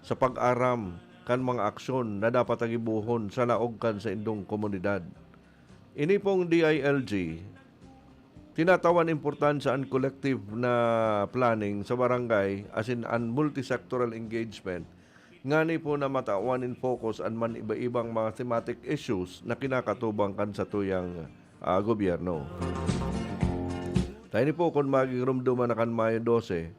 sa pag-aram kan mga aksyon na dapat na gibohon sa laog kan saindong komunidad. Ini pong D I L G, tinatawan importansya an collective na planning sa barangay, asin an multisectoral engagement, ngani po na matawan nin focus an man iba-ibang mga thematic issues na kinakatubang kan satuyang, ah, gobyerno. Ta ini po kun magigiromdoman na kan Mayo dose,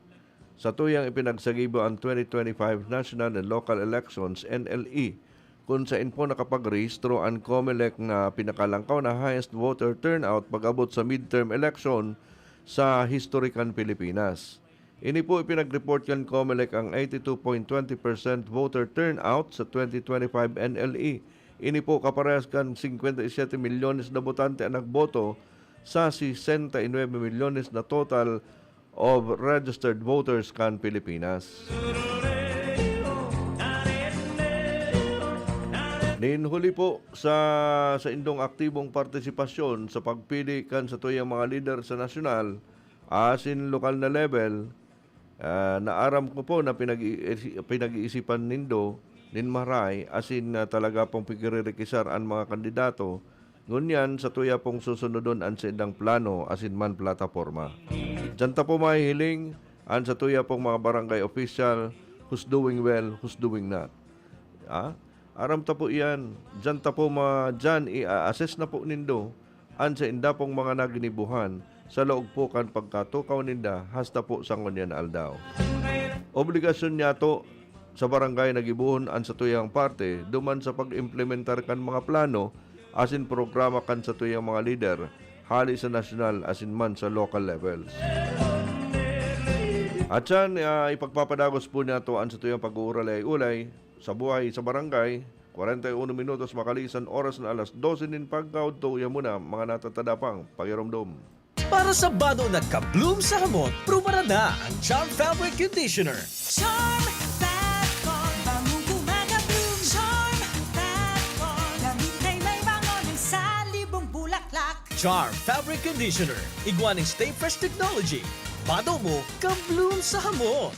satuyang ipinagsagibo an twenty twenty-five National and Local Elections, N L E, kun saen po nakapagrehistro an Comelec na pinakalangkaw na highest voter turnout pag-abot sa midterm election sa history kan Pilipinas. Ini po ipinag-report kan Comelec ang eighty-two point twenty percent voter turnout sa twenty twenty-five N L E. Ini po kaparehas kan singkwenta y siyete milyones na botante an nagboto sa sesenta y nuebe milyones na total of registered voters kan Pilipinas. Nin huli po sa saindong aktibong partisipasyon sa pagpili kan satuyang mga lider sa nasyonal asin lokal na level, ah, naaram ko po na pinag-i-, pinag-iisipan nindo nin maray asin, ah, talaga pong pigririkisar an mga kandidato. Ngunyan, satuya pong susunodon an saindang plano asin man plataporma. Diyan ta po mahihiling an satuya pong mga barangay official, who's doing well, who's doing not. Ah, aram ta po iyan. Diyan ta po ma-, diyan i-a-assess na po nindo an sainda pong mga naginibuhan sa laog po kan pagkatukaw ninda hasta po sa ngunyan na aldaw. Obligasyon niyato sa barangay na gibohon an satuyang parte duman sa pag-implementar kan mga plano asin programa kan satuyang mga lider, hali sa nasyonal asin man sa local levels. At siyan, ah, ipagpapadagos po niyato an satuyang pag-uuralay-ulay sa buhay sa barangay, kwarenta y uno minutos makalisan oras na alas dose nin pagkaudto. Uya muna, mga natatadapang pagiromdom. Para sa bado na ka-bloom sa hamot, prubaran na ang Charm Fabric Conditioner. Charm Fat Ball, bangong gumagabloom. Charm Fat Ball, damit ay may bango ng salibong bulaklak. Charm Fabric Conditioner, igwa ning Stay Fresh Technology. Bado mo, ka-bloom sa hamot.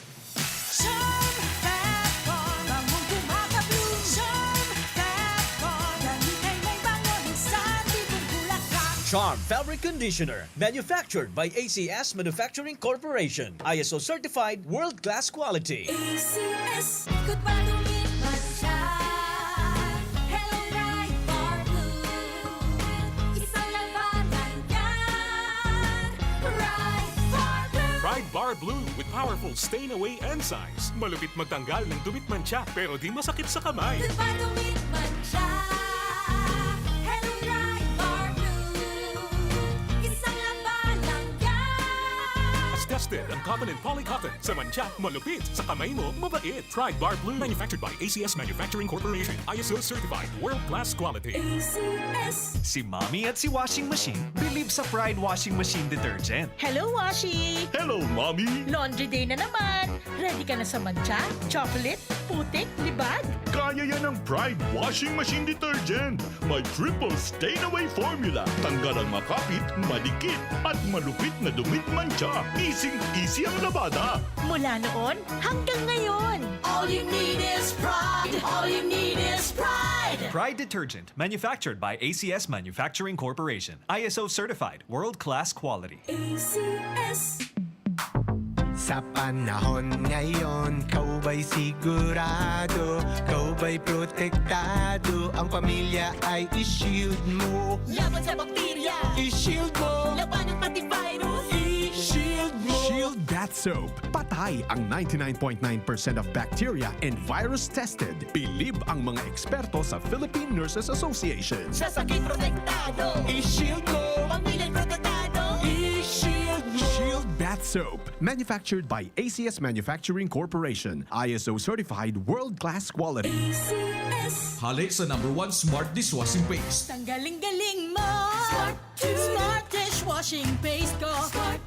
Charm Fat Ball, bangong gumagabloom. Charm Fat Ball, damit ay may bango ng salibong bulaklak. Charm Fabric Conditioner, manufactured by A C S Manufacturing Corporation. I S O certified, world-class quality. A C S, good bado man siya. Hello, Pride Bar Blue. Isang labanan yan. Pride Bar Blue. Pride Bar Blue with powerful stain away enzymes. Malupit magtanggal ng dumi't mantsa, pero di masakit sa kamay. Good bado man siya. Hello, Pride Bar Blue. Isang labanan yan. Askas Ang cotton and poly cotton. Sa mantsa, malupit. Sa kamay mo, mabait. Pride Bar Blue. Manufactured by A C S Manufacturing Corporation. I S O certified. World class quality. A C S. Si Mommy at si Washing Machine believe sa Pride Washing Machine Detergent. Hello, Washi! Hello, Mommy! Laundry day na naman! Ready ka na sa mantsa, chocolate, putik, libag? Kaya yan ng Pride Washing Machine Detergent. May triple stain away formula. Tanggal ang makapit, madikit, at malupit na dumit mantsa. Easy-easy ang labada. Mula noon hanggang ngayon. All you need is pride. All you need is pride. Pride detergent, manufactured by A C S Manufacturing Corporation. I S O certified, world-class quality. A C S. Sa panahon ngayon, ikaw ba'y sigurado? Ikaw ba'y protektado? Ang pamilya ay i-shield mo. Laban sa bakterya. I-shield mo. Labanan pati virus. I-shield mo. Shield Bath Soap. Patay ang ninety-nine point nine percent of bacteria and virus tested. Bilib ang mga eksperto sa Philippine Nurses Association. Sa sakit protektado. I-shield mo. Pamilya protektado. I-shield mo. Shield Bath Soap. Manufactured by A C S Manufacturing Corporation. I S O certified world-class quality. A C S. Hale sa number one smart dishwashing paste. Tanggaling-galing mo. Smart. Smart dishwashing paste ko. Smart.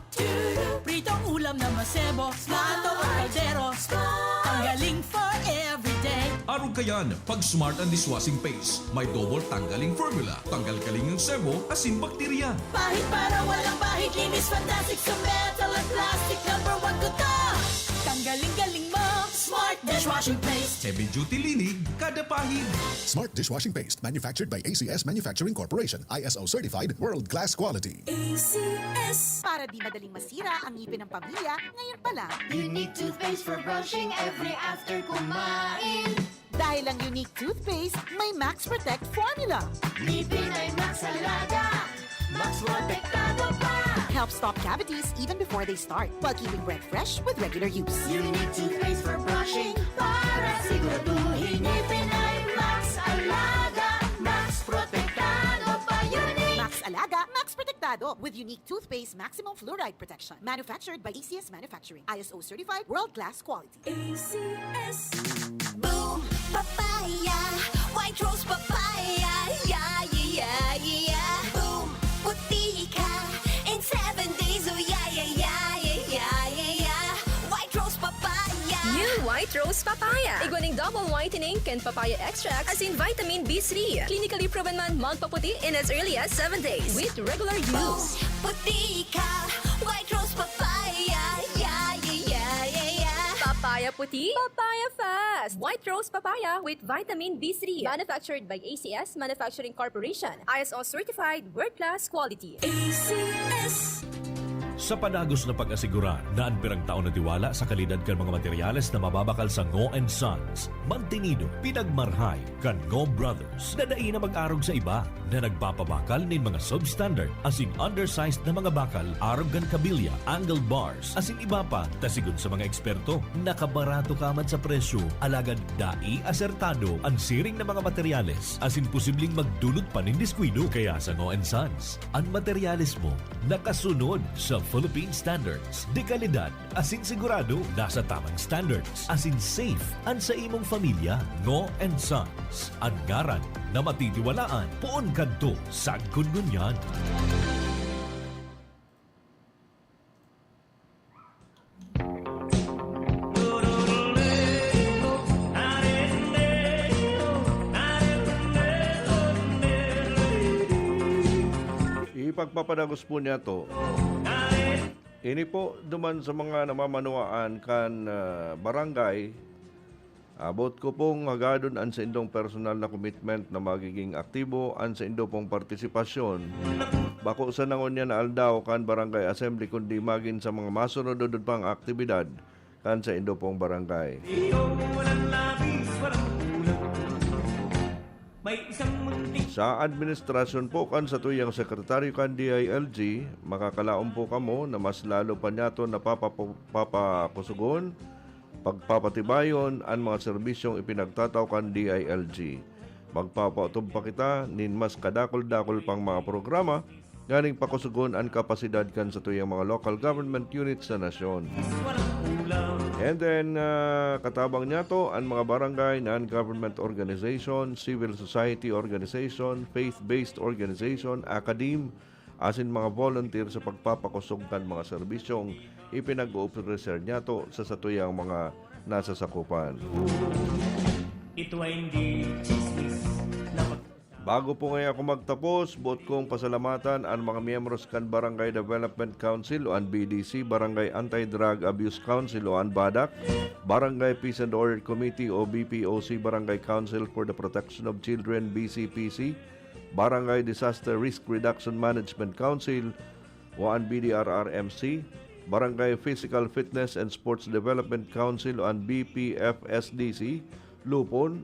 Pritong ulam na masebo. Smart. Ato ang kaldero. Smart. Tanggaling for everyday. Arog kayan, pag Smart ang dishwashing paste. May double tanggaling formula. Tanggal kaling ang sebo, asin bakterya. Pahid para walang bahid. Linis fantastic sa metal at plastic. Number one ko to. Tanggaling-galing mo. Smart dishwashing paste. Heavy duty linig, kada pahid. Smart dishwashing paste, manufactured by A C S Manufacturing Corporation, I S O certified, world class quality. A C S. Para di madaling masira ang ngipin ng pamilya, ngayon pa lang. Unique toothpaste for brushing every after kumain. Dahil ang Unique Toothpaste may Max Protect Formula. Ngipin ay Max Alaga, Max Protektado pa. Helps stop cavities even before they start, while keeping breath fresh with regular use. Unique Toothpaste for brushing para siguraduhin ngipin ay Max Alaga, Max Protektado pa. Unique. Max Alaga, Max Protektado with Unique Toothpaste Maximum Fluoride Protection. Manufactured by A C S Manufacturing. I S O certified, world-class quality. A C S. Boom! Papaya! White Rose Papaya! Yeah, yeah, yeah, yeah! Boom! Puti ka in seven days! Oh, yeah, yeah, yeah, yeah, yeah, yeah, yeah! White Rose Papaya! New White Rose Papaya. Igwa ning double whitening kan papaya extract asin vitamin B three. Clinically proven man magpaputi in as early as seven days with regular use. Puti ka, White Rose Papaya. Yeah, yeah, yeah, yeah, yeah. Papaya puti, papaya fast. White Rose Papaya with vitamin B three. Manufactured by A C S Manufacturing Corporation. I S O certified, world-class quality. A C S. Sa padagos na pag-asigurar na an pirang taon na tiwala sa kalidad kan mga materyales na mababakal sa Ngo and Sons, mantinido, pinagmarhay kan Ngo Brothers na dai na mag-arog sa iba na nagpapabakal nin mga substandard asin undersized na mga bakal arog kan kabilya, angled bars, asin iba pa, ta sigon sa mga eksperto, nakabarato ka man sa presyo, alagad dai asertado an siring na mga materyales asin posibleng magdulot pa nin diskuido. Kaya sa Ngo and Sons, an materyales mo nakasunod sa Philippine Standards de kalidad asin sigurado nasa tamang standards asin safe an sa imong pamilya. Ngo and Sons, an ngaran na matitiwalaan poon kadto sagkod ngunyan. Ipagpapadagos po niya to. Ini po duman sa mga namamanuaan kan, ah, barangay. Abot ko pong hagadon an saindong personal na commitment na magiging aktibo an saindo pong partisipasyon. Bako sana ngunyan na aldaw kan Barangay Assembly, kundi magin sa mga masunod-unod pang aktibidad kan saindo pong barangay. Sa administrasyon po kan satuyang sekretaryo kan D I L G, makakalaom po kamo na mas lalo pa niyato na papapu-, papakusugon, pagpapatibayon an mga serbisyong ipinagtatao kan D I L G. Magpapatubpa kita nin mas kadakul-dakul pang mga programa nganing pakusugon an kapasidad kan satuyang mga local government units sa nasyon. And then, ah, katabang niyato an mga barangay, non-government organization, civil society organization, faith-based organization, academe, asin mga volunteer sa pagpapakosog kan mga serbisyong ipinag-oofrecer niyato sa satuyang mga nasasakupan. Ito ay hindi chismis na pag- Bago po ngaya ako magtapos, boot kong pasalamatan an mga miyembros kan Barangay Development Council o an B D C, Barangay Anti-Drug Abuse Council o an BADAC, Barangay Peace and Order Committee o B P O C, Barangay Council for the Protection of Children, B C P C, Barangay Disaster Risk Reduction Management Council o an B D R R M C, Barangay Physical Fitness and Sports Development Council o an B P F S D C, lupon,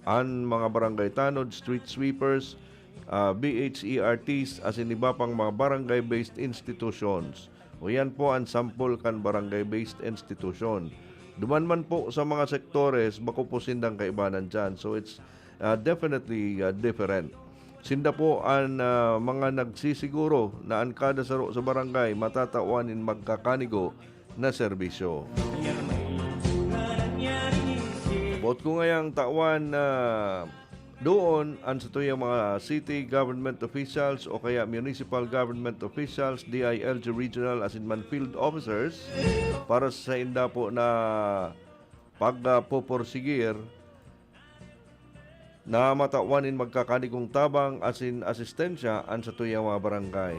an mga barangay tanod, street sweepers, ah, B H E R Ts, asin iba pang mga barangay-based institutions. O yan po an sampol kan barangay-based institution. Duman man po sa mga sektores, bako po sindang kaibanan dyan. So it's, ah, definitely, ah, different. Sinda po an, ah, mga nagsisiguro na an kada saro sa barangay matatawan nin magkakanigo na serbisyo. Boot ko ngayang tawan na doon an satuyang mga city government officials o kaya municipal government officials, D I L G regional asin man field officers para sa sainda po na pagpupursigir na matawan nin magkakanigong tabang asin asistensya an satuyang mga barangay.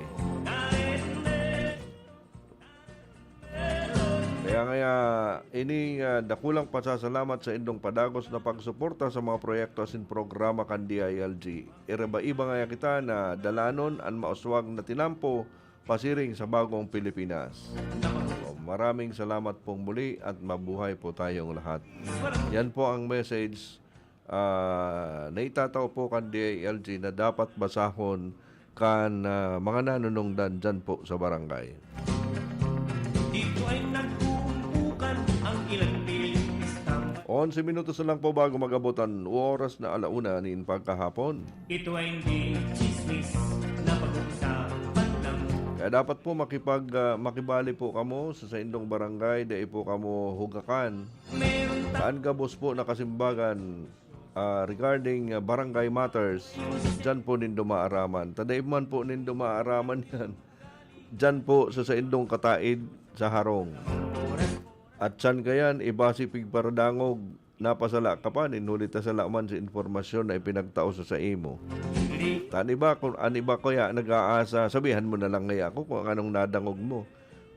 Kaya ngaya, ini, ah, dakulang pasasalamat sa indong padagos na pagsuporta sa mga proyekto asin programa kan D I L G. Iraba-iba ngaya kita na dalanon an mauswag na tinampo pasiring sa bagong Pilipinas. Maraming salamat pong muli at mabuhay po tayong lahat. Yan po ang message, ah, na itatao po kan D I L G na dapat basahon kan, ah, mga nanunungdan dyan po sa barangay. Dito ay nag-uumpukan ang ilang piling istang. Onse minutos na lang po bago mag-abot an oras na ala una nin pagkahapon. Ito ay hindi chismis na pag-uusapan lang. Kaya dapat po makipag-, ah, makibali po kamo sa saindong barangay, dai po kamo hugakan. Meron ta- An gabos po na kasimbagan, ah, regarding, ah, barangay matters, dyan po nindo maaraman. Ta dai man po nindo maaraman yan dyan po sa saindong kataid sa harong. At siyan kayan, iba si pigparadangog, napasala ka pa, nin huli ta sala man sa impormasyon na ipinagtao sa saimo. Ta an iba, kun an iba kaya nag-aasa, sabihan mo na lang kaya ako kung anong nadangog mo.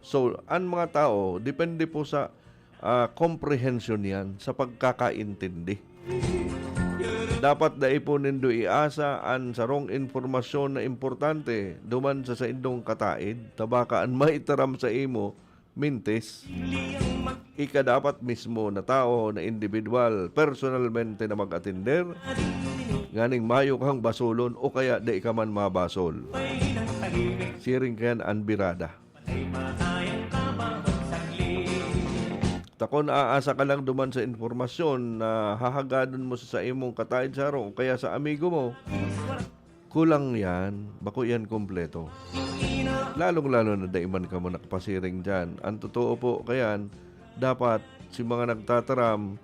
So, an mga tao, depende po sa, ah, komprehensyon yan, sa pagkakaintindi. Dapat dai po nindo iasa an sarong impormasyon na importante duman sa saindong kataid, ta baka an maitaram sa imo, mintis. Ika dapat mismo na tao, na indibidwal, personalmente na mag-atender, nganing mayo kang basolon o kaya dai ka man mabasol. Siring kayan an birada. Ta kun aasa ka lang duman sa impormasyon na hahagadon mo sa saimong kataid sa harong o kaya sa amigo mo, kulang yan, bako yan kompleto. Lalong-lalo na dai man kamo nakapasiring diyan. An totoo po kayan, dapat si mga nagtataram,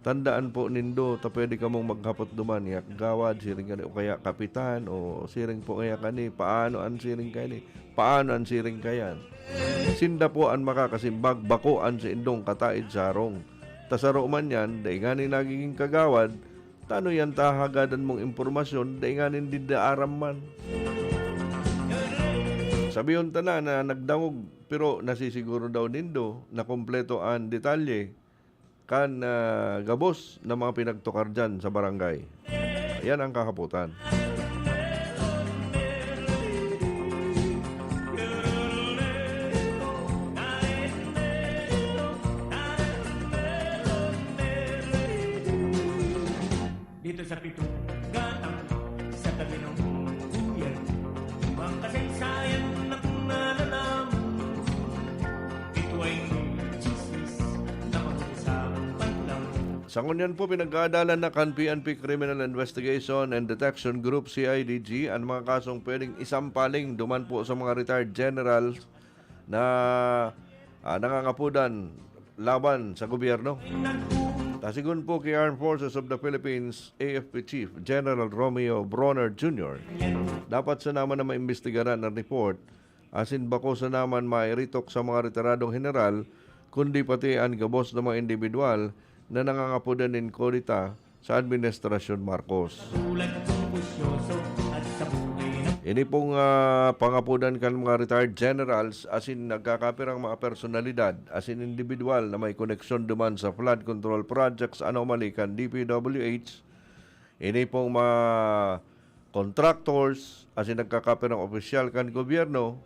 tandaan po nindo ta pwede kamong maghapot duman, "Ya kagawad," siring kani, o kaya, "Kapitan," o siring po kaya kani, "Paano an siring kani? Paano an siring kayan?" Sinda po an makakasimbag, bako an saindong kataid sa harong. Ta saro man yan, dai ngani nagiging kagawad, ta ano yan ta hahagadan mong impormasyon, dai nganing dinda aram man. Sabihon ta na, na nagdangog, pero nasisiguro daw nindo na kompleto an detalye kan, ah, gabos na mga pinagtukar diyan sa barangay. Yan ang kahapotan. Dito sa pitong gatang, sa tabi ng uyan, ibang kasaysayan na kung nalalaman. Ito ay chismis na pag-uusapan lang. Sa ngunyan po, pinag-aadalan na kan P N P Criminal Investigation and Detection Group, C I D G, ang mga kasong pwedeng isampaling duman po sa mga retired generals na, ah, nangangapudan laban sa gobyerno. Ta sigon po ki Armed Forces of the Philippines, A F P Chief General Romeo Brawner Junior, dapat sana man na maimbestigaran an report asin bako sana man mairitok sa mga retiradong heneral, kundi pati an gabos na mga indibidwal na nangangapudan nin kudeta sa Administrasyon Marcos. Ini pong, ah, pangapudan kan mga retired generals asin nagkakapirang mga personalidad asin indibidwal na may koneksyon duman sa flood control projects anomaly kan D P W H, ini pong mga contractors asin nagkakapirang opisyal kan gobyerno,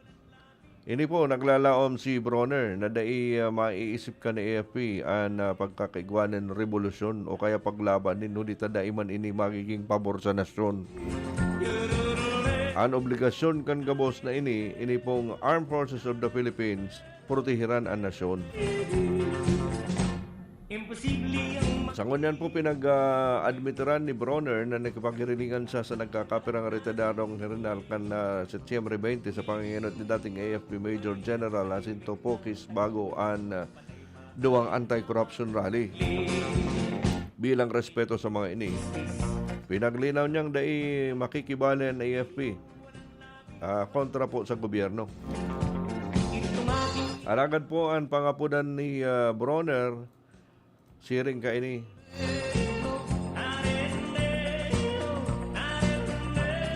ini po, naglalaom si Brawner na dai, ah, maiisip kan A F P an, ah, pagkakaigwa nin rebolusyon o kaya paglaban nin huli ta dai man ini magiging pabor sa nasyon. An obligasyon kan gabos na ini, ini pong Armed Forces of the Philippines, proteheran an nasyon. Imposible ang ma- Sa ngunyan po, pinag-, ah, admitiran ni Brawner na nakipagirilingan siya sa nagkakapirang retiradong heneral kan, ah, Setyembre twenty sa pangengenot ni dating A F P Major General Jacinto Pocis bago an, ah, duwang anti-corruption rally. Bilang respeto sa mga ini, pinaglinaw niyang dai makikibali an A F P, ah, kontra po sa gobyerno. Alagad po, an pangapudan ni, ah, Brawner, siring kaini.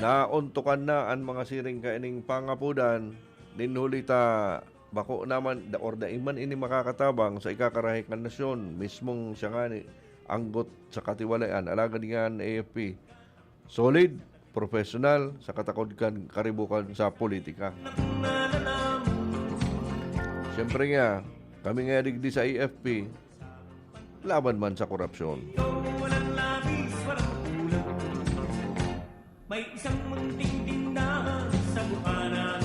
Naontokan na an mga siring kaining pangapudan, nin huli ta bako naman da-, or dai man ini makakatabang sa ikakarahay kan nasyon. Mismong siya ngani, anggot sa katiwalayan, alagad nga an A F P, solid, professional, sa katakod kan karibukan sa politika. Siyempre nga, kami nga digdi sa A F P, laban man sa korupsyon. May isang munting tindahan sa buhanan,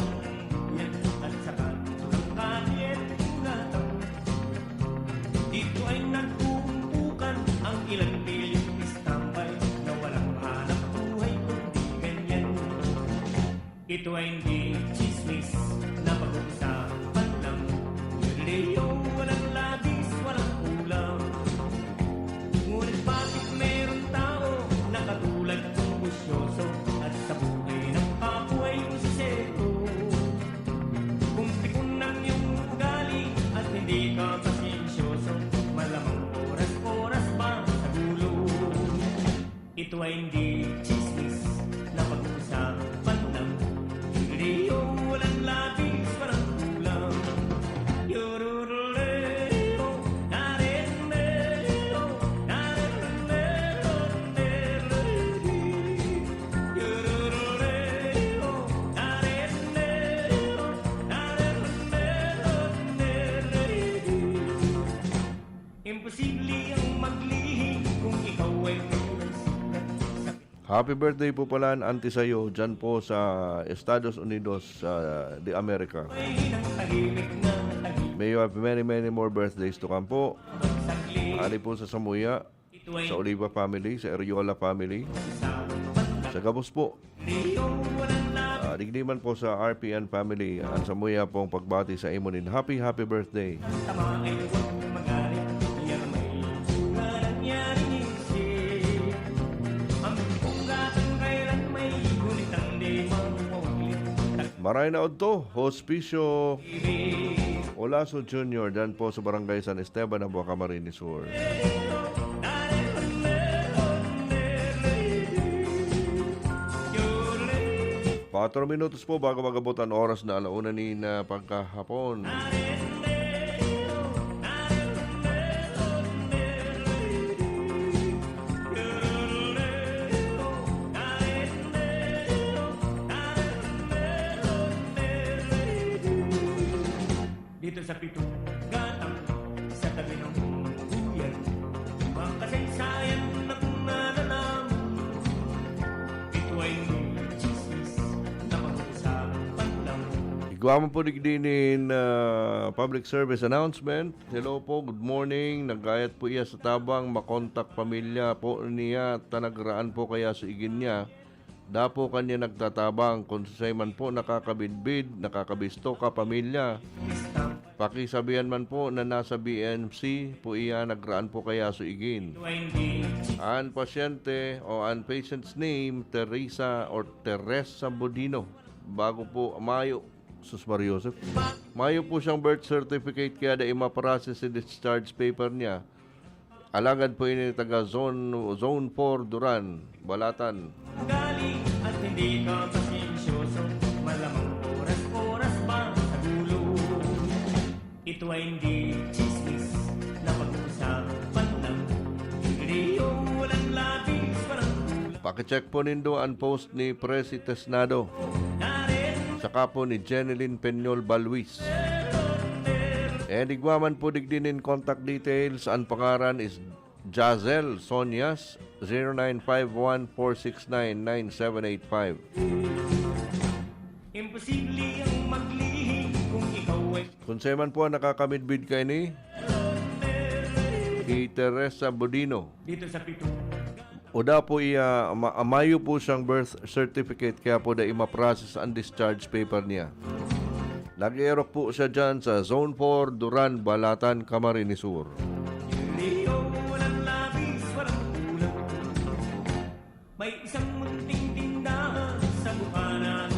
yan at saka ang kalyeng Gatang. Dito ay nagkukumpukan ang ilang milyong tambay na walang hanap buhay kundi ganyan. Ito ay hindi chismis na pag-uusapan lang. Leo, walang labis, walang kulang. Ngunit bakit meron tao na katulad kong busyoso at sa buhay ng kabuhay mo si Seto? Kung pikon ang iyong ugali at hindi ka pasensyoso, malamang oras-oras ba sa gulo? Ito ay hindi chismis na pag-uusapan lang. Leo, walang labis, walang kulang. Yororoleo, narendeo, narendeo, neredi. Yororoleo, narendeo, narendeo, neredi. Imposible ang maglihim kung ikaw ay tunay sikat. Happy birthday po pala an auntie sa'yo dyan po sa Estados Unidos, ah, de America. Ay, ng tahimik na tahimik. May you have many, many more birthdays to come po. Saglit. Ari po sa Samuya, ito ay sa Oliva family, sa Eriola family, sa Gabos po. Ah, digdi man po sa R P N family, ang samuya pong pagbati sa imo nin happy, happy birthday. Maray na odto, Hospicio Olaso Junior, dyan po sa Barangay San Esteban, Abuac, Camarines Sur. Patro minutos po bago mag-abot an oras na ala una nin, ah, pagkahapon. Dito sa Pitong Gatang, sa tabi ng Buyan, mga kasaysayan na kung nalalaman. Ito ay chismis na pag-uusapan lang. Igwa man po digdi nin, ah, public service announcement. Hello po, good morning. Naggayat po iya sa tabang, makontak pamilya po niya, ta nagraan po kaya sa igin niya. Dapo kanya nagtatabang, kung sasay man po nakakabidbid, nakakabisto ka pamilya. Pakisabihan man po na nasa B M C po iya, nagraan po kaya sa igin. An pasyente o an patient's name, Teresa or Teresa Bodino. Bago po mayo, sus, Maria Joseph. Mayo po siyang birth certificate, kaya dai ma-process si discharge paper niya. Alagad po ini taga zone, zone four, Duran, Balatan. Ugali at hindi ka pasensyoso, malamang oras-oras ba sa gulo? Ito ay hindi chismis na pag-uusapan lang. Hindi yung walang labis, walang kulang. Pakicheck po nindo ang post ni Presi Tesnado. Saka po ni Jeneline Peñol Balwis. And igwa man po digdi nin contact details, ang pangaran is Jazel Sonias, zero nine five one four six nine nine seven eight five. Imposible ang maglihim kung ikaw ay Kung saan man po ang nakakamidbid kaini, si Teresa Bodino. Dito sa pito. Oda po iya, ma-, mayo po siyang birth certificate, kaya po dai ma-process ang discharge paper niya. Nag-eerok po siya dyan sa Zone four, Duran, Balatan, Camarines Sur. Leo, walang labis, walang kulang. May isang munting tindahan sa mukha na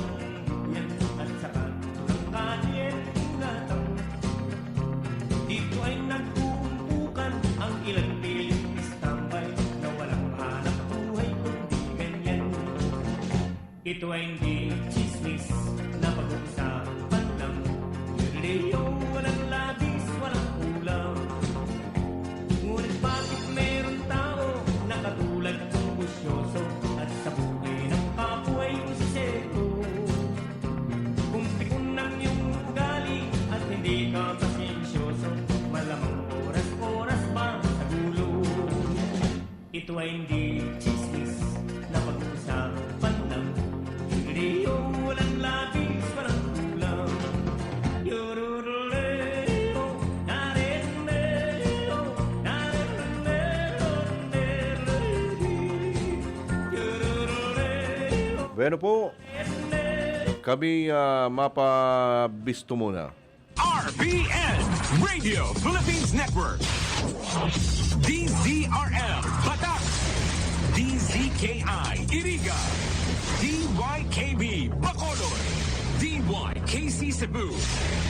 yan at sa kanto ng kalye ng Gatang. Dito ay nag-uumpukan ang ilang piling tambay na walang hanap buhay kundi ganyan. Ito ay hindi chismis na pag-uusapan lang. Leo, walang labis, walang kulang. Ngunit bakit meron tao na katulad kong busyoso at sa buhay ng kapwa ay busiseto? Kung pikon ang iyong ugali at hindi ka pasensyoso, malamang oras-oras ba sa gulo? Ito ay hindi chismis na pag-uusapan lang. Leo, walang labis, walang kulang. Yororoleo, nareroleo, nareroleo, yororoleo. Bueno po, kami, ah, mapabisto muna. R P N, Radio Philippines Network. D Z R L, Batac. D Z K I, Iriga. D Y K B, Bacolod. D Y K C Cebu.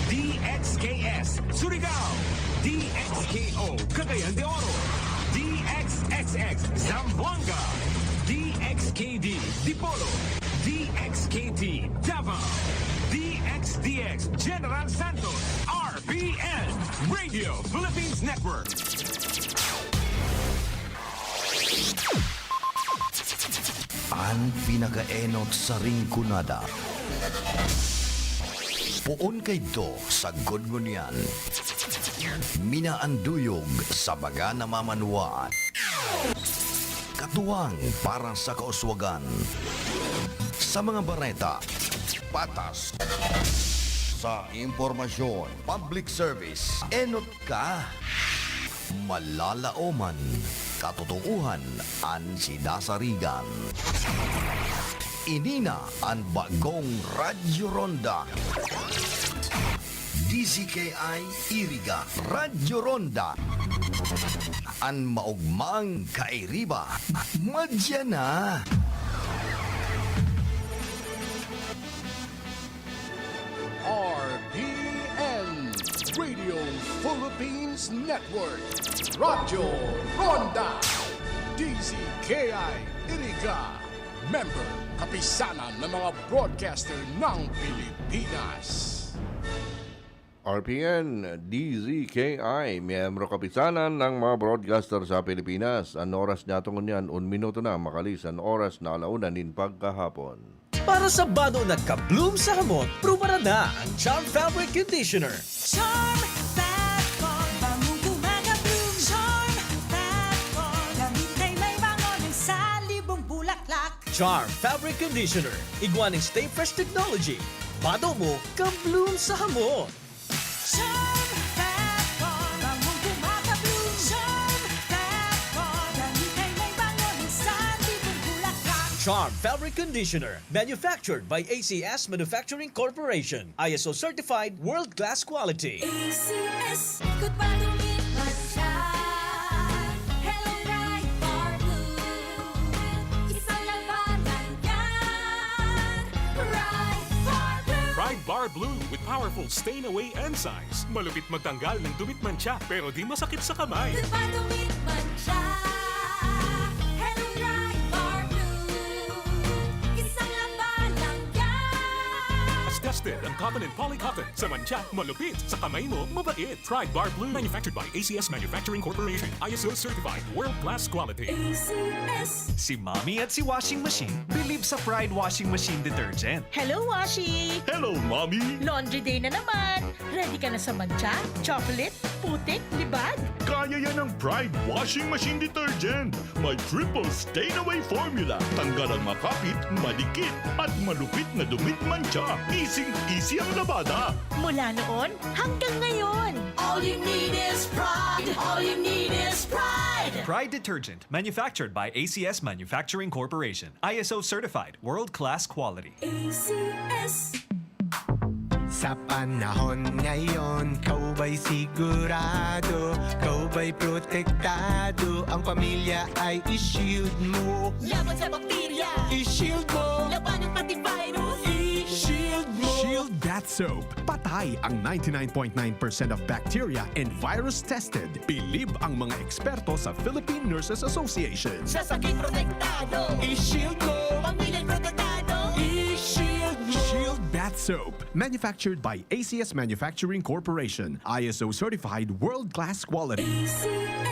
D X K S, Surigao. D X K O, Cagayan de Oro. D X X X, Zamboanga. D X K D, Dipolog. D X K T, Davao. D X D X, General Santos. R P N, Radio Philippines Network. An pinakaenot sa Rinconada. Poon kaidto sagkod ngunyan. Minaanduyog sa baga na mamanwaan. Katuwang para sa kauswagan. Sa mga bareta, patas. Sa impormasyon, public service, enot ka. Malalaoman, katotoohan an sidasarigan. Ini na an bagong Radyo Ronda. D Z K I Iriga, Radyo Ronda. An maogmang kairiba, madya na. R P N, Radio Philippines Network, Radyo Ronda, D Z K I Iriga, member, kapisanan ng mga broadcaster ng Pilipinas. R P N, D Z K I, miyembro kapisanan ng mga broadcaster sa Pilipinas. An oras niyato ngunyan, un minuto na makalis an oras na ala una nin pagkahapon. Para sa bado na ka-bloom sa hamot, prubaran na ang Charm Fabric Conditioner. Charm Fat Ball, bangong gumagabloom. Charm Fat Ball, damit ay may bango ng salibong bulaklak. Charm Fabric Conditioner, igwa nin Stay Fresh Technology. Pado mo, ka-bloom sa hamot. Charm Fat Bar, bangong kumaka-bloom. Charm Fat Bar, dali kay may bango, minsan tipong bulaklak. Charm Fabric Conditioner, manufactured by A C S Manufacturing Corporation. I S O certified, world-class quality. A C S, ikot pa, dumit man siya. Hello, Pride Bar Blue. Isang labanan yan. Pride Bar Blue. Pride Bar Blue with powerful stain away enzymes. Malupit magtanggal ng dumit mantsa, pero di masakit sa kamay. Ikot pa, dumit man siya. Hello, Pride Bar Blue. Isang labanan yan. Mas tested ang Cotton and Poly Cotton. Sa mantsa, malupit. Sa kamay mo, mabait. Pride Bar Blue. Manufactured by A C S Manufacturing Corporation. I S O certified. World class quality. A C S. Si Mommy at si Washing Machine bilib sa Pride Washing Machine Detergent. Hello, Washi! Hello, Mommy! Laundry day na naman! Ready ka na sa mantsa, chocolate, putik, libag? Kaya yan ng Pride Washing Machine Detergent. May triple stain away formula. Tanggal ang makapit, madikit, at malupit na dumit mantsa. Easy-easy ang labada. Mula noon hanggang ngayon. All you need is Pride. All you need is Pride. Pride Detergent, manufactured by A C S Manufacturing Corporation. I S O certified, world-class quality. A C S. Sa panahon ngayon, ikaw ba'y sigurado, ikaw ba'y protektado, ang pamilya ay i-shield mo. Laban sa bakterya, i-shield mo. Labanan pati virus, i-shield mo. Shield Bath Soap. Patay ang ninety-nine point nine percent of bacteria and virus tested. Bilib ang mga eksperto sa Philippine Nurses Association. Sa sakit protektado, i-shield mo. Pamilya protektado, i-shield mo. Shield Bath Soap. Manufactured by A C S Manufacturing Corporation. I S O certified world-class quality. A C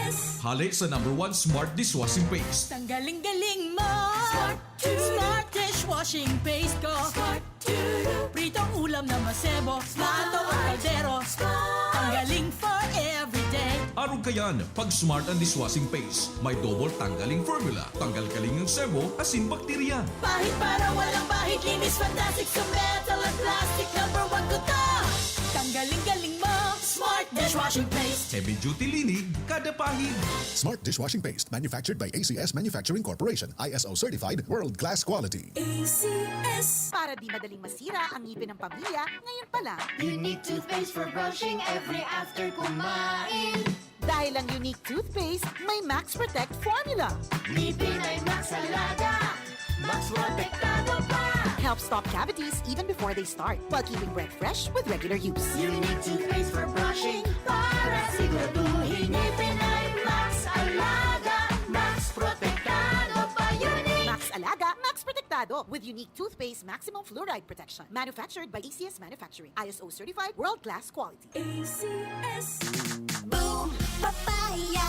S. Hale sa number one smart dishwashing paste. Tanggaling-galing mo. Smart. Smart dishwashing paste ko. Smart. Pritong ulam na masebo. Smart. Plato o kaldero. Smart. Tanggaling for everyday. Arog kayan, pag Smart ang dishwashing paste. May double tanggaling formula. Tanggal kaling ang sebo, asin bakterya. Pahid para walang bahid, linis fantastic sa metal at plastic. Number one ko to. Tanggaling-galing mo, Smart Dishwashing Paste. Heavy duty linig, kada pahid. Smart Dishwashing Paste, manufactured by A C S Manufacturing Corporation, I S O certified, world class quality. A C S. Para di madaling masira ang ngipin ng pamilya, ngayon pa lang. Unique toothpaste for brushing every after kumain. Dahil ang Unique Toothpaste may Max Protect Formula. Ngipin ay Max Alaga, Max Protektado pa. Help stop cavities even before they start, while keeping breath fresh with regular use. Unique Toothpaste for brushing para siguraduhin ngipin ay Max Alaga, Max Protektado pa. Unique Max Alaga, Max Protektado with Unique Toothpaste Maximum Fluoride Protection. Manufactured by A C S Manufacturing. I S O certified, world-class quality. A C S. Boom Papaya,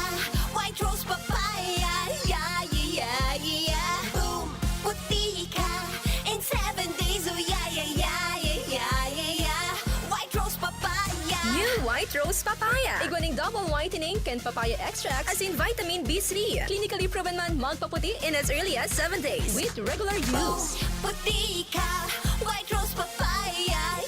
White Rose Papaya, yeah, yeah, yeah, yeah. Boom, puti ka in seven days, oh yeah, yeah, yeah, yeah, yeah, yeah, yeah. White Rose Papaya. New White Rose Papaya. Igwa ning double whitening kan papaya extract asin vitamin B three. Clinically proven man magpaputi in as early as seven days with regular use. Boom, puti ka, White Rose Papaya,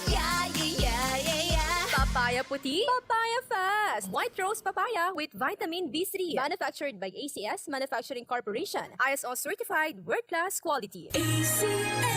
yeah, yeah, yeah, yeah, yeah. Papaya puti, papaya fast. White Rose Papaya with vitamin B three. Manufactured by A C S Manufacturing Corporation. I S O certified, world class quality. A C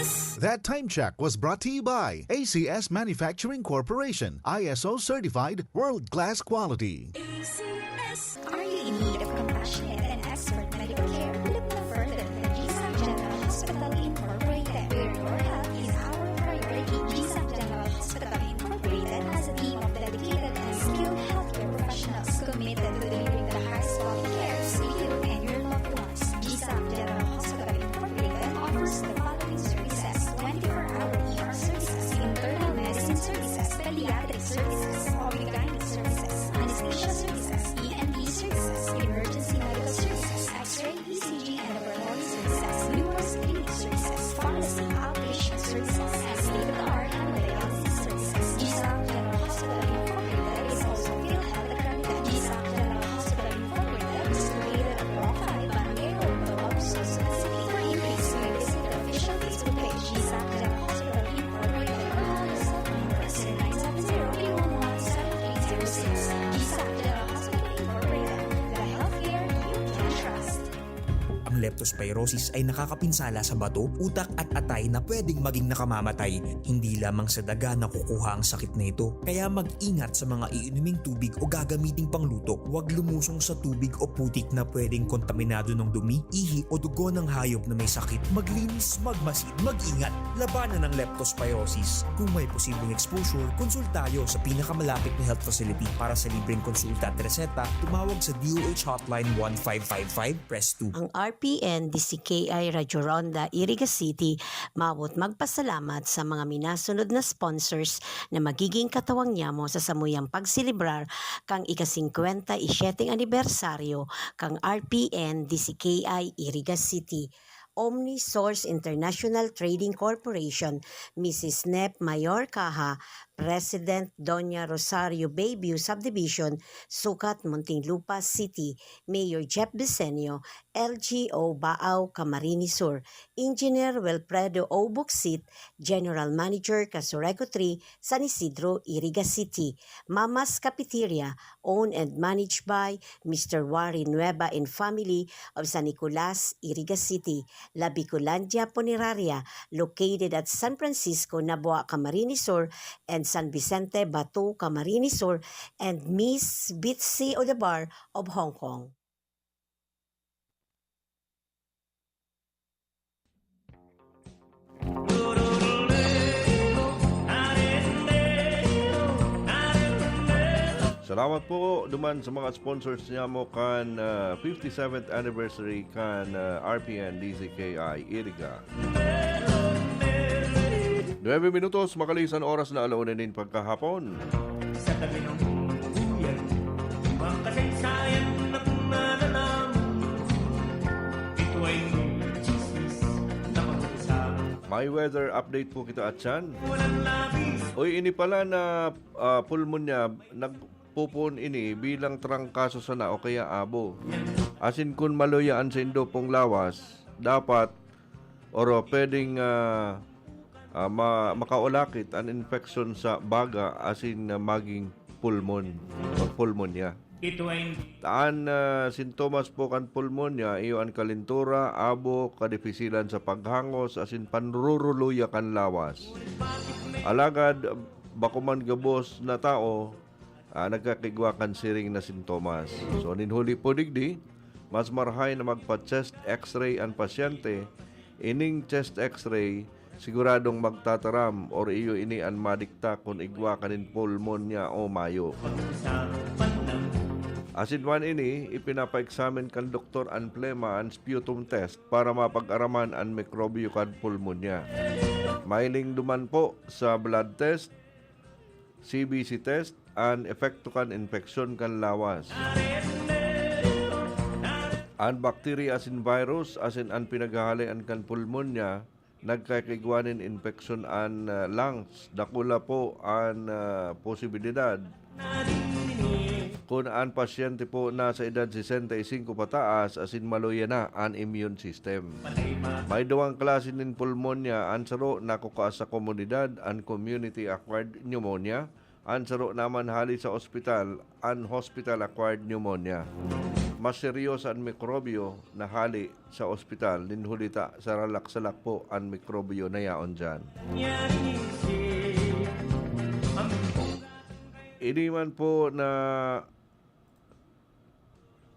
S. That time check was brought to you by A C S Manufacturing Corporation, I S O certified, world class quality. A C S. Are you in need of compassionate and expert medical care? Look no further than Gisang General Hospital Incorporated, where your health is our priority. Gisang General Hospital Incorporated has a team of dedicated and skilled healthcare professionals committed to delivering the highest quality care to you and your loved ones. Gisang General Hospital Incorporated offers the following services: twenty-four-hour E R services, internal medicine services, pediatric services, O B-gynae services, anesthesia services, Leptospirosis ay nakakapinsala sa bato, utak at atay na pwedeng maging nakamamatay. Hindi lamang sa daga nakukuha ang sakit na ito, kaya mag-ingat sa mga iinuming tubig o gagamiting pangluto. Huwag lumusong sa tubig o putik na pwedeng kontaminado ng dumi, ihi o dugo ng hayop na may sakit. Maglinis, magmasid, mag-ingat. Labanan ang leptospirosis. Kung may posibleng exposure, konsulta tayo sa pinakamalapit na health facility. Para sa libreng konsulta at reseta, tumawag sa D O H Hotline one five five five, press two. Ang R P N D C K I Radyo Ronda, Iriga City, mawot magpasalamat sa mga minasunod na sponsors na magiging katawang nyamo sa samuyang pagselebrar kan ika-singkwenta y siyete anibersaryo kan R P N D C K I Iriga City. Omni Source International Trading Corporation, Missus Nep Mayor Caja, President Doña Rosario Bayview Subdivision, Sukat, Muntinlupa City, Mayor Jeff Bisenio, L G O Baao, Camarines Sur, Engineer Wilfredo O Bucsit, General Manager, Casureco three, San Isidro, Iriga City, Mama's Cafeteria, owned and managed by Mister Wari Nueva and family of San Nicolas, Iriga City, La Bicolandia Funeraria, located at San Francisco, Nabua, Camarines Sur, and San Vicente, Batu, Camarines Sur, and Miss Bitsy Odabar of Hong Kong. Salamat po duman sa mga sponsors niyamo kan, ah, fifty-seventh anniversary kan, ah, R P N D C K I Iriga. Nuebe minutos, makalisan oras na alauna nin pagkahapon. Sa tabi ng buyan, makasaysayan na kung nalalaman. Ito ay chismis na pag-uusapan. May weather update po kita, Atyan. Walang labis. Uy, ini pala na, ah, pulmonya, nagpupuon ini bilang trangkaso sana o kaya abo. Asin kun maluya an saindo pong lawas, dapat or pwedeng, ah, ah, ma-, makaulakit an infeksyon sa baga asin, ah, maging pulmon o pulmonya. Ito ay An, ah, sintomas po kan pulmonya, iyo an kalentura, abo, kadipisilan sa paghangos, asin panruruluya kan lawas. Alagad, bako man gabos na tao, ah, nagkakaigwa kan siring na sintomas. So, nin huli po digdi, mas marahay na magpa-chest X-ray an pasyente. Ining chest X-ray, siguradong magtataram or iyo ini an madikta kun igwa ka nin pulmonya o mayo. Asin man ini, ipinapa-examine kan doktor an plema, an sputum test, para mapag-araman an mikrobyo kan pulmonya. Mahiling duman po sa blood test, C B C test, an epekto kan infeksyon kan lawas. An bakterya asin virus asin an pinaghahalean kan pulmonya nagkakaigwa nin infeksyon an, ah, lungs. Dakula po an, ah, posibilidad kun an pasyente po nasa edad sesenta y cinco pataas asin maluya na an immune system. May duwang klase nin pulmonya, an saro nakukua sa komunidad, an community-acquired pneumonia, an saro naman hali sa ospital, an hospital-acquired pneumonia. Mas seryoso an mikrobyo na hali sa ospital, nin huli ta sa ralak-salak po an mikrobyo na yaon diyan. Ini man po na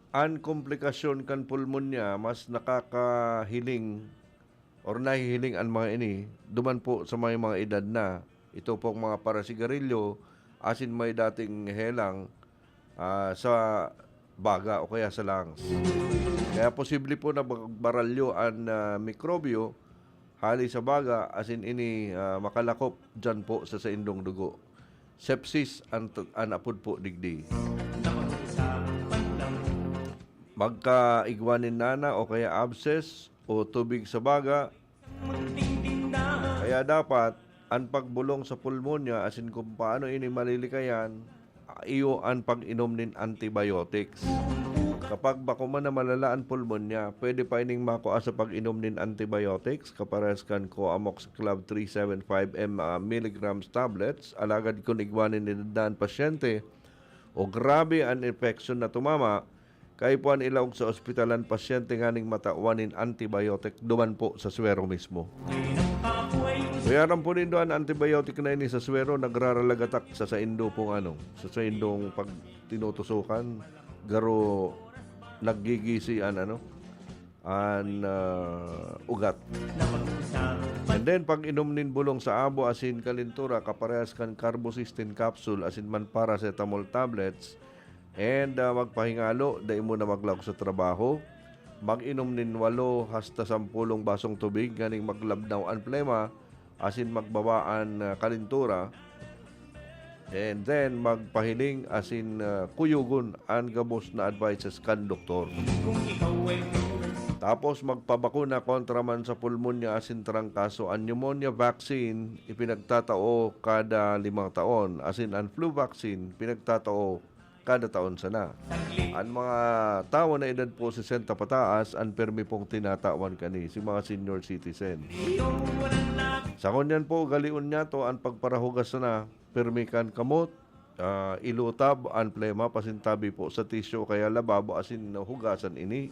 an komplikasyon kan pulmonya mas nakakahiling or nahihiling an mga ini duman po sa may mga edad na. Ito pong mga parasigarilyo asin may dating helang, ah, sa baga o kaya sa lungs. Kaya posible po na magbaralyo an, ah, mikrobyo hali sa baga asin ini, ah, makalakop diyan po sa saindong dugo. Sepsis an, an apod po digdi. Magkaigwa nin nana o kaya abscess o tubig sa baga. Kaya dapat, an pagbulong sa pulmonya asin kung paano ini malilikayan, iyo an pag-inom nin antibiotics. Kapag bako man na malala an pulmonya, pwede pa ining makua sa pag-inom nin antibiotics, kaparehas kan Coamoxiclav three seven five m, ah, milligrams tablets. Alagad kun igwa nin edad na an pasyente o grabe an infeksyon na tumama, kaipuhan ilaog sa ospital an pasyente nganing matawan nin antibiotic duman po sa swero mismo. Kaya po nindo an antibiotic na ini sa swero, nagraralagatak sa saindo pong ano, sa saindong pag tinutusukan, garo naggigisi an ano, an, ah, ugat. And then, pag-inom nin bulong sa abo asin kalintura, kaparehas kan carbocisteine capsule asin man paracetamol tablets, and, ah, magpahingalo, dai mo na maglaog sa trabaho. Mag-inom nin walo hasta sampolong basong tubig nganing maglabnaw an plema asin magbaba an, ah, kalintura. And then, magpahiling asin, ah, kuyogon an gabos na advices kan doktor. Tapos, magpabakuna kontra man sa pulmonya asin trangkaso. An pneumonia vaccine, ipinagtatao kada limang taon, asin an flu vaccine, pinagtatao kada taon sana. An mga tawo na edad po sesenta pataas, an permi pong tinatawan kani, si mga senior citizen. Sa ngunyan po, ugalion niyato an pagparahugas sana, permi kan kamot, ah, ilutab an plema, pasintabi po sa tisyo o kaya lababo asin hugasan ini.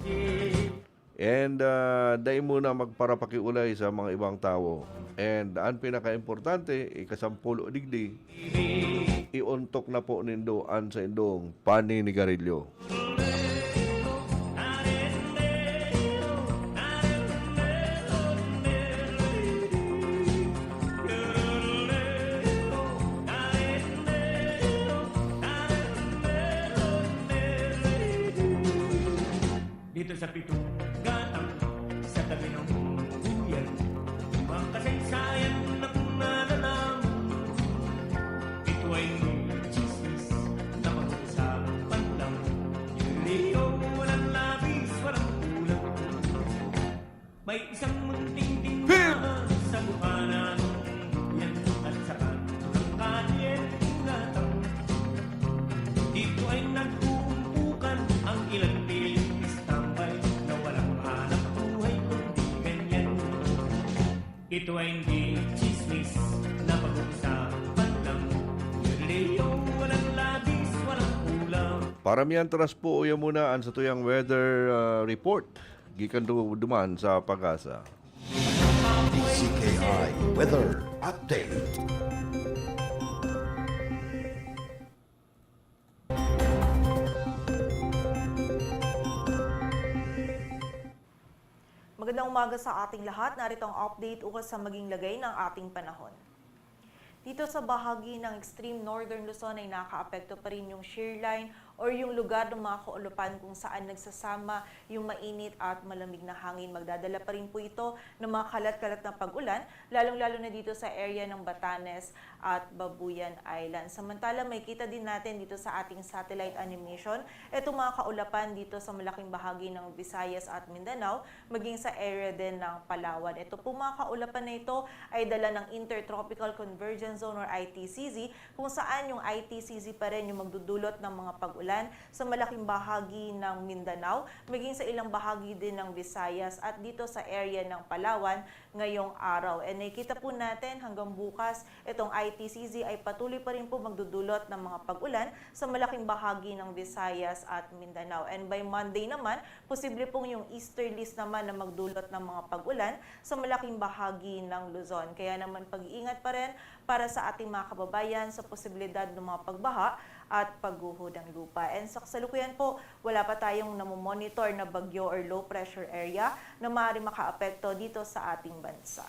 And, ah, dai muna magparapakiulay sa mga ibang tawo. And an pinakaimportante, ikasampulo digdi, iontok na po nindo an saindong paninigarilyo. Dito sa pitong gatang, sa tabi ng buyan, makasaysayan na kung nalalaman. Ito ay hindi chismis na pag-uusapan lang. Leo, walang labis, walang kulang. May isang munting tindahan sa mukha ng buyan at sa kanto ng kalye ng gatang. Dito ay nag-uumpukan ang ilang piling tambay na walang hanap buhay kundi ganyan. Ito ay hindi chismis na pag-uusapan lang. Leo, walang labis, walang kulang. Para mientras po, uya muna an satuyang weather, ah, report gikan du-, duman sa PAGASA. D Z K I Weather Update. Magandang umaga sa ating lahat. Narito ang update ukol sa maging lagay ng ating panahon. Dito sa bahagi ng extreme northern Luzon ay nakaapekto pa rin yung shear line or yung lugar ng mga kaulupan kung saan nagsasama yung mainit at malamig na hangin. Magdadala pa rin po ito ng mga kalat-kalat na pag-ulan, lalong-lalo na dito sa area ng Batanes at Babuyan Island. Samantala, makikita din natin dito sa ating satellite animation itong mga kaulapan dito sa malaking bahagi ng Visayas at Mindanao, maging sa area din ng Palawan. Ito pong mga kaulapan na ito ay dala ng Intertropical Convergence Zone or I T C Z, kung saan yung I T C Z pa rin yung magdudulot ng mga pag-ulan sa malaking bahagi ng Mindanao, maging sa ilang bahagi din ng Visayas at dito sa area ng Palawan ngayong araw. And nakikita po natin hanggang bukas, itong I T C Z ay patuloy pa rin po magdudulot ng mga pag-ulan sa malaking bahagi ng Visayas at Mindanao. And by Monday naman, posible pong yung easterlies naman na magdulot ng mga pag-ulan sa malaking bahagi ng Luzon. Kaya naman pag-iingat pa rin para sa ating mga kababayan sa posibilidad ng mga pagbaha at pagguho ng lupa. And sa kasalukuyan po, wala pa tayong namomonitor na bagyo or low pressure area na maaaring makaapekto dito sa ating bansa.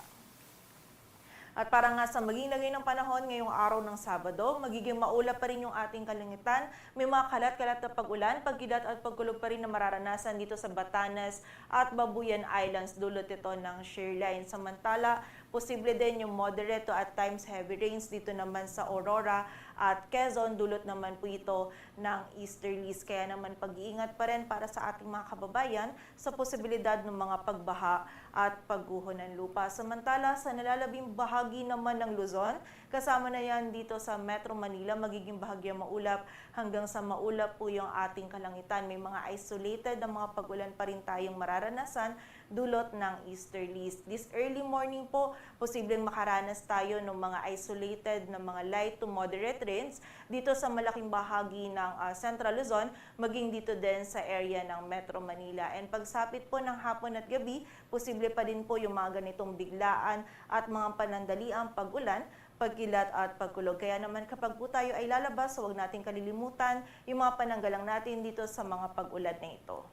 At para nga sa maging lagay ng panahon ngayong araw ng Sabado, magiging maulap pa rin yung ating kalangitan. May mga kalat-kalat na pag-ulan, pagkidat at pagkulog pa rin na mararanasan dito sa Batanes at Babuyan Islands, dulot ito ng shear line. Samantala, posible din yung moderate to at times heavy rains dito naman sa Aurora at Quezon, dulot naman po ito ng easterlies. Kaya naman pag-iingat pa rin para sa ating mga kababayan sa posibilidad ng mga pagbaha at pagguho ng lupa. Samantala, sa nalalabing bahagi naman ng Luzon, kasama na yan dito sa Metro Manila, magiging bahagyang maulap hanggang sa maulap po yung ating kalangitan. May mga isolated na mga pag-ulan pa rin tayong mararanasan dulot ng easterlies. This early morning po, posibleng makaranas tayo ng mga isolated na mga light to moderate rains dito sa malaking bahagi ng, ah, Central Luzon, maging dito din sa area ng Metro Manila. And pagsapit po ng hapon at gabi, posible pa din po yung mga ganitong biglaan at mga panandaliang pag-ulan, pagkilat at pagkulog. Kaya naman, kapag po tayo ay lalabas, huwag nating kalilimutan yung mga pananggalang natin dito sa mga pag-ulan na ito.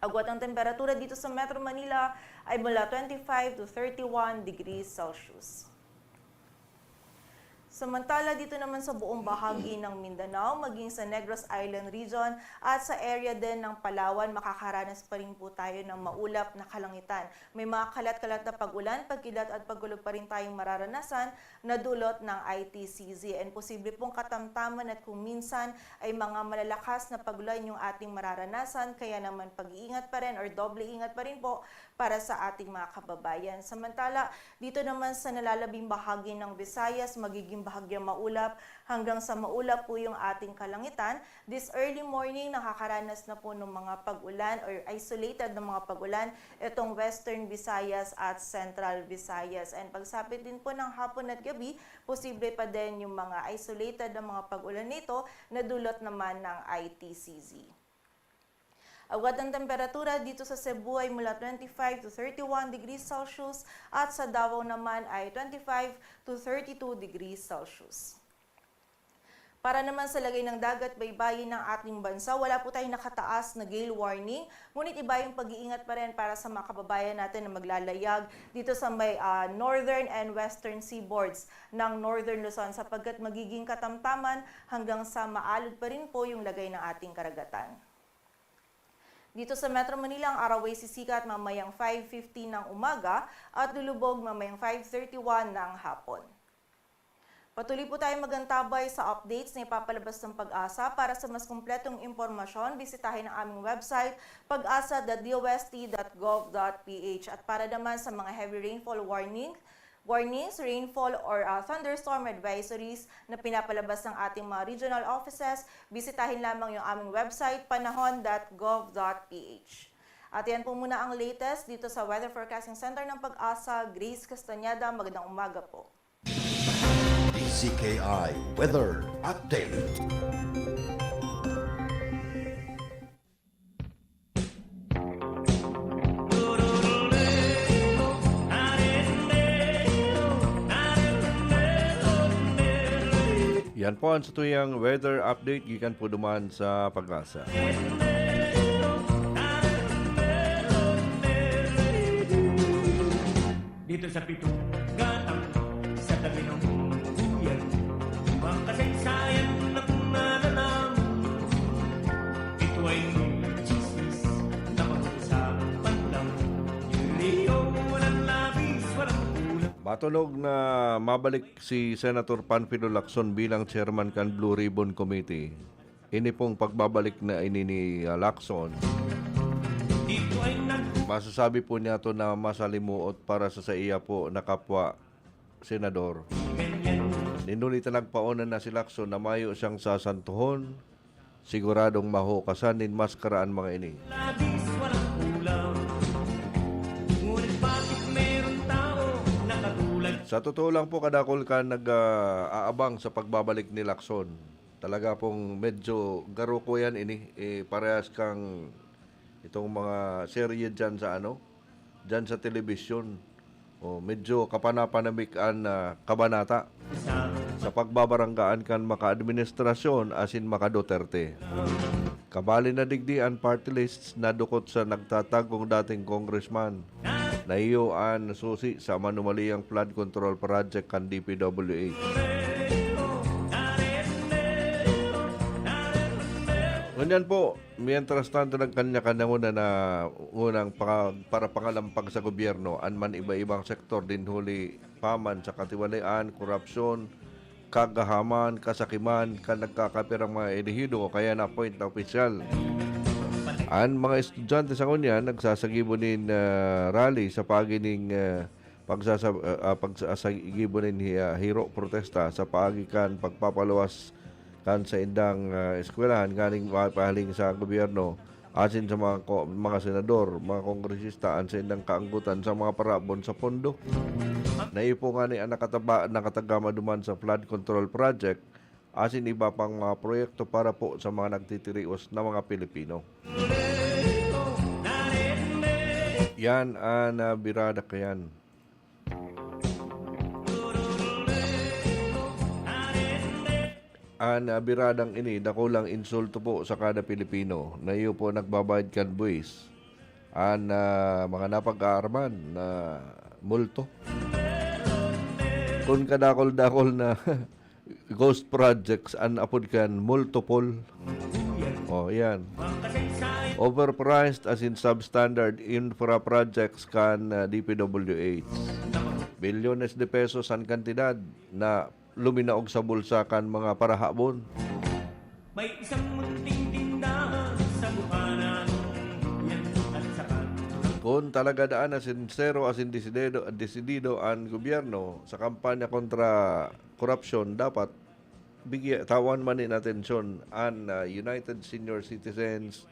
Agwat ang temperatura dito sa Metro Manila ay mula twenty-five to thirty-one degrees Celsius. Samantala, dito naman sa buong bahagi ng Mindanao, maging sa Negros Island Region at sa area din ng Palawan, makakaranas pa rin po tayo ng maulap na kalangitan. May mga kalat-kalat na pag-ulan, pagkilat at pagkulog pa rin tayong mararanasan na dulot ng I T C Z. And posible pong katamtaman at kung minsan ay mga malalakas na pag-ulan yung ating mararanasan, kaya naman pag-iingat pa rin or doble ingat pa rin po para sa ating mga kababayan. Samantala, dito naman sa nalalabing bahagi ng Visayas, magiging bahagyang maulap hanggang sa maulap po yung ating kalangitan. This early morning, nakakaranas na po ng mga pag-ulan or isolated na mga pag-ulan itong Western Visayas at Central Visayas. And pagsapit din po ng hapon at gabi, posible pa din yung mga isolated na mga pag-ulan nito na dulot naman ng I T C Z. Agwat ang temperatura dito sa Cebu ay mula twenty-five to thirty-one degrees Celsius at sa Davao naman ay twenty-five to thirty-two degrees Celsius. Para naman sa lagay ng dagat baybayin ng ating bansa, wala po tayong nakataas na gale warning, ngunit iba yung pag-iingat pa rin para sa mga kababayan natin na maglalayag dito sa may, ah, northern and western seaboards ng Northern Luzon, sapagkat magiging katamtaman hanggang sa maalod pa rin po yung lagay ng ating karagatan. Dito sa Metro Manila, ang araw ay sisikat mamayang five fifteen ng umaga at lulubog mamayang five thirty-one ng hapon. Patuloy po tayong magantabay sa updates na ipapalabas ng PAGASA. Para sa mas kumpletong impormasyon, bisitahin ang aming website, pagasa dot D O S T dot gov dot P H. At para naman sa mga heavy rainfall warning, warnings, rainfall or, ah, thunderstorm advisories na pinapalabas ng ating mga regional offices, bisitahin lamang yung aming website, panahon dot gov dot P H. At yan po muna ang latest dito sa Weather Forecasting Center ng PAGASA. Grace Castañeda, magandang umaga po. D Z K I Weather Update. Yan po ang satuyang weather update gikan po duman sa PAGASA. Dito sa pitong gatang, sa tabi ng buyan, ibang kasaysayan na kung nalalaman. Ito ay may chismis na pag-uusapan lang. Yun, walang labis, walang kulang. Matunog na mabalik si Senator Panfilo Lacson bilang chairman kan Blue Ribbon Committee. Ini pong pagbabalik na ini ni, ah, Lacson, masasabi po niya to na masalimuot para sa saiya po na kapwa senador. Nin huli ta nagpauna na si Lacson na mayo siyang sasantohon, siguradong mahukasan nin maskara an mga ini. Sa totoo lang po, kadakol kan nag-aabang sa pagbabalik ni Lacson. Talaga pong medyo garuko yan ini, eh, parehas kang itong mga serye dyan sa ano, dyan sa telebisyon. O, medyo kapanapanabik an, ah, kabanata sa pagbabaranggaan kan maka-administrasyon asin maka-Duterte. Kabali na digdi an party lists na dukot sa nagtatagong dating congressman na iyo an susi sa manumaliyang flood control project kan D P W H. Ngunyan po, mientras tanto, nagkanya-kanya muna na ngunang paka-, para pangalampag sa gobyerno an man iba-ibang sektor, din huli pa man sa katiwalian, korupsyon, kagahaman, kasakiman kan nagkakapirang mga elehido o kaya na-appoint na opisyal. An mga estudyante sa ngunyan nagsasagibo nin, ah, rally sa paagi nin, ah, pagsasa-, ah, ah, pagsasagibo nin hi-, ah, hiro protesta sa paagi kan pagpapaluwas kan saindang, ah, eskwelahan nganing mapahiling sa gobyerno asin sa mga ko-, mga senador, mga kongresista, an saindang kaanggotan sa mga parabon sa pondo. Naipo ngani an nakataba-, nakatagama duman sa flood control project, asin iba pang mga proyekto para po sa mga nagtitirios na mga Pilipino. Yan an, ah, birada kayan. An, ah, biradang ini, dakulang insulto po sa kada Pilipino na iyo po nagbabayad kan buwis. An, ah, mga napag-aarman na multo. Kun kadakol-dakol na ghost projects, an apod kan multopol. Oh, yan. Overpriced asin substandard infra projects kan, ah, D P W H. Bilyones de pesos an kantidad na luminaog sa bulsa kan mga parahabon. May isang munting tindahan sa bukanan, yan at sa kan- Kung talaga daan na sinsero asin desidido, desidido an gobyerno sa kampanya kontra korupsyon, dapat bigya, tawan man nin atensyon an, ah, United Senior Citizens,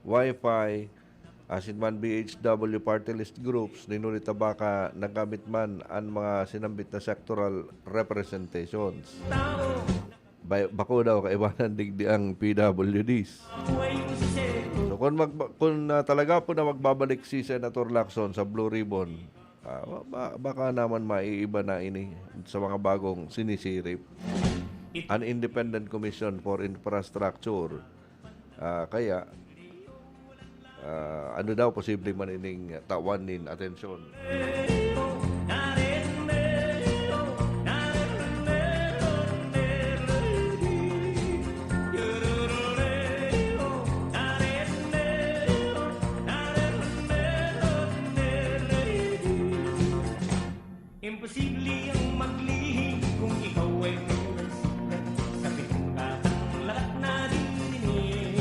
Wi-Fi, asin man B H W party list groups, nin huli ta baka nagamit man an mga sinambit na sectoral representations. Bay-, bako daw kaibanan digdi ang P W Ds. So, kung magba-, kung, ah, talaga po na magbabalik si Senator Lacson sa Blue Ribbon, ah, ba-, ba-, baka naman maiiba na ini sa mga bagong sinisirip. An Independent Commission for Infrastructure. Ah, kaya, ah, ano daw, posible man ining tawan nin atensyon. Imposible ang maglihim kung ikaw ay pinagsulat sa pitong katang lahat na dininig.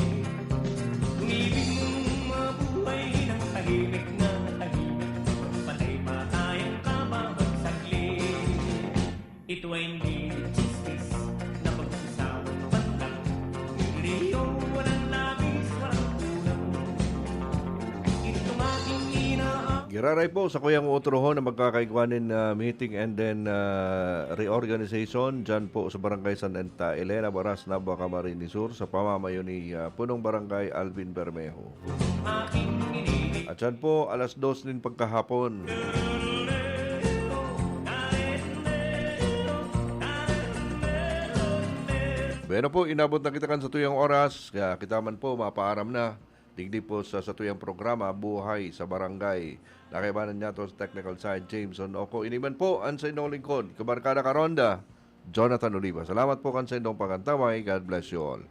Kung ibig mong mabuhay ng tahimik na tahimik, magpatay pa tayong kababag saglit. Ito ay hindi chismis na pag-usapan lang. Hindi yung walang labis, walang kulang. Itong aking ina- Giraray po sa kuyang utrohon na magkakaigwanin na meeting and then, ah, reorganization dyan po sa Barangay Santa Elena, Baras, Nabua, Camarines Sur, sa pamamayo ni, ah, Punong Barangay Alvin Bermejo. At dyan po, alas dos nin pagkahapon. Bueno po, inabot na kita kan sa tuyang oras, kaya kita man po mapaaram na. Digdi po sa satuyang programa, Buhay sa Barangay. Nakaibanan niya to sa technical side, Jameson Oco. Ini man po, ang sa inyong lingkod, Kabarkada Karonda, Jonathan Oliva. Salamat po kan sa inyong pagantaway. God bless you all.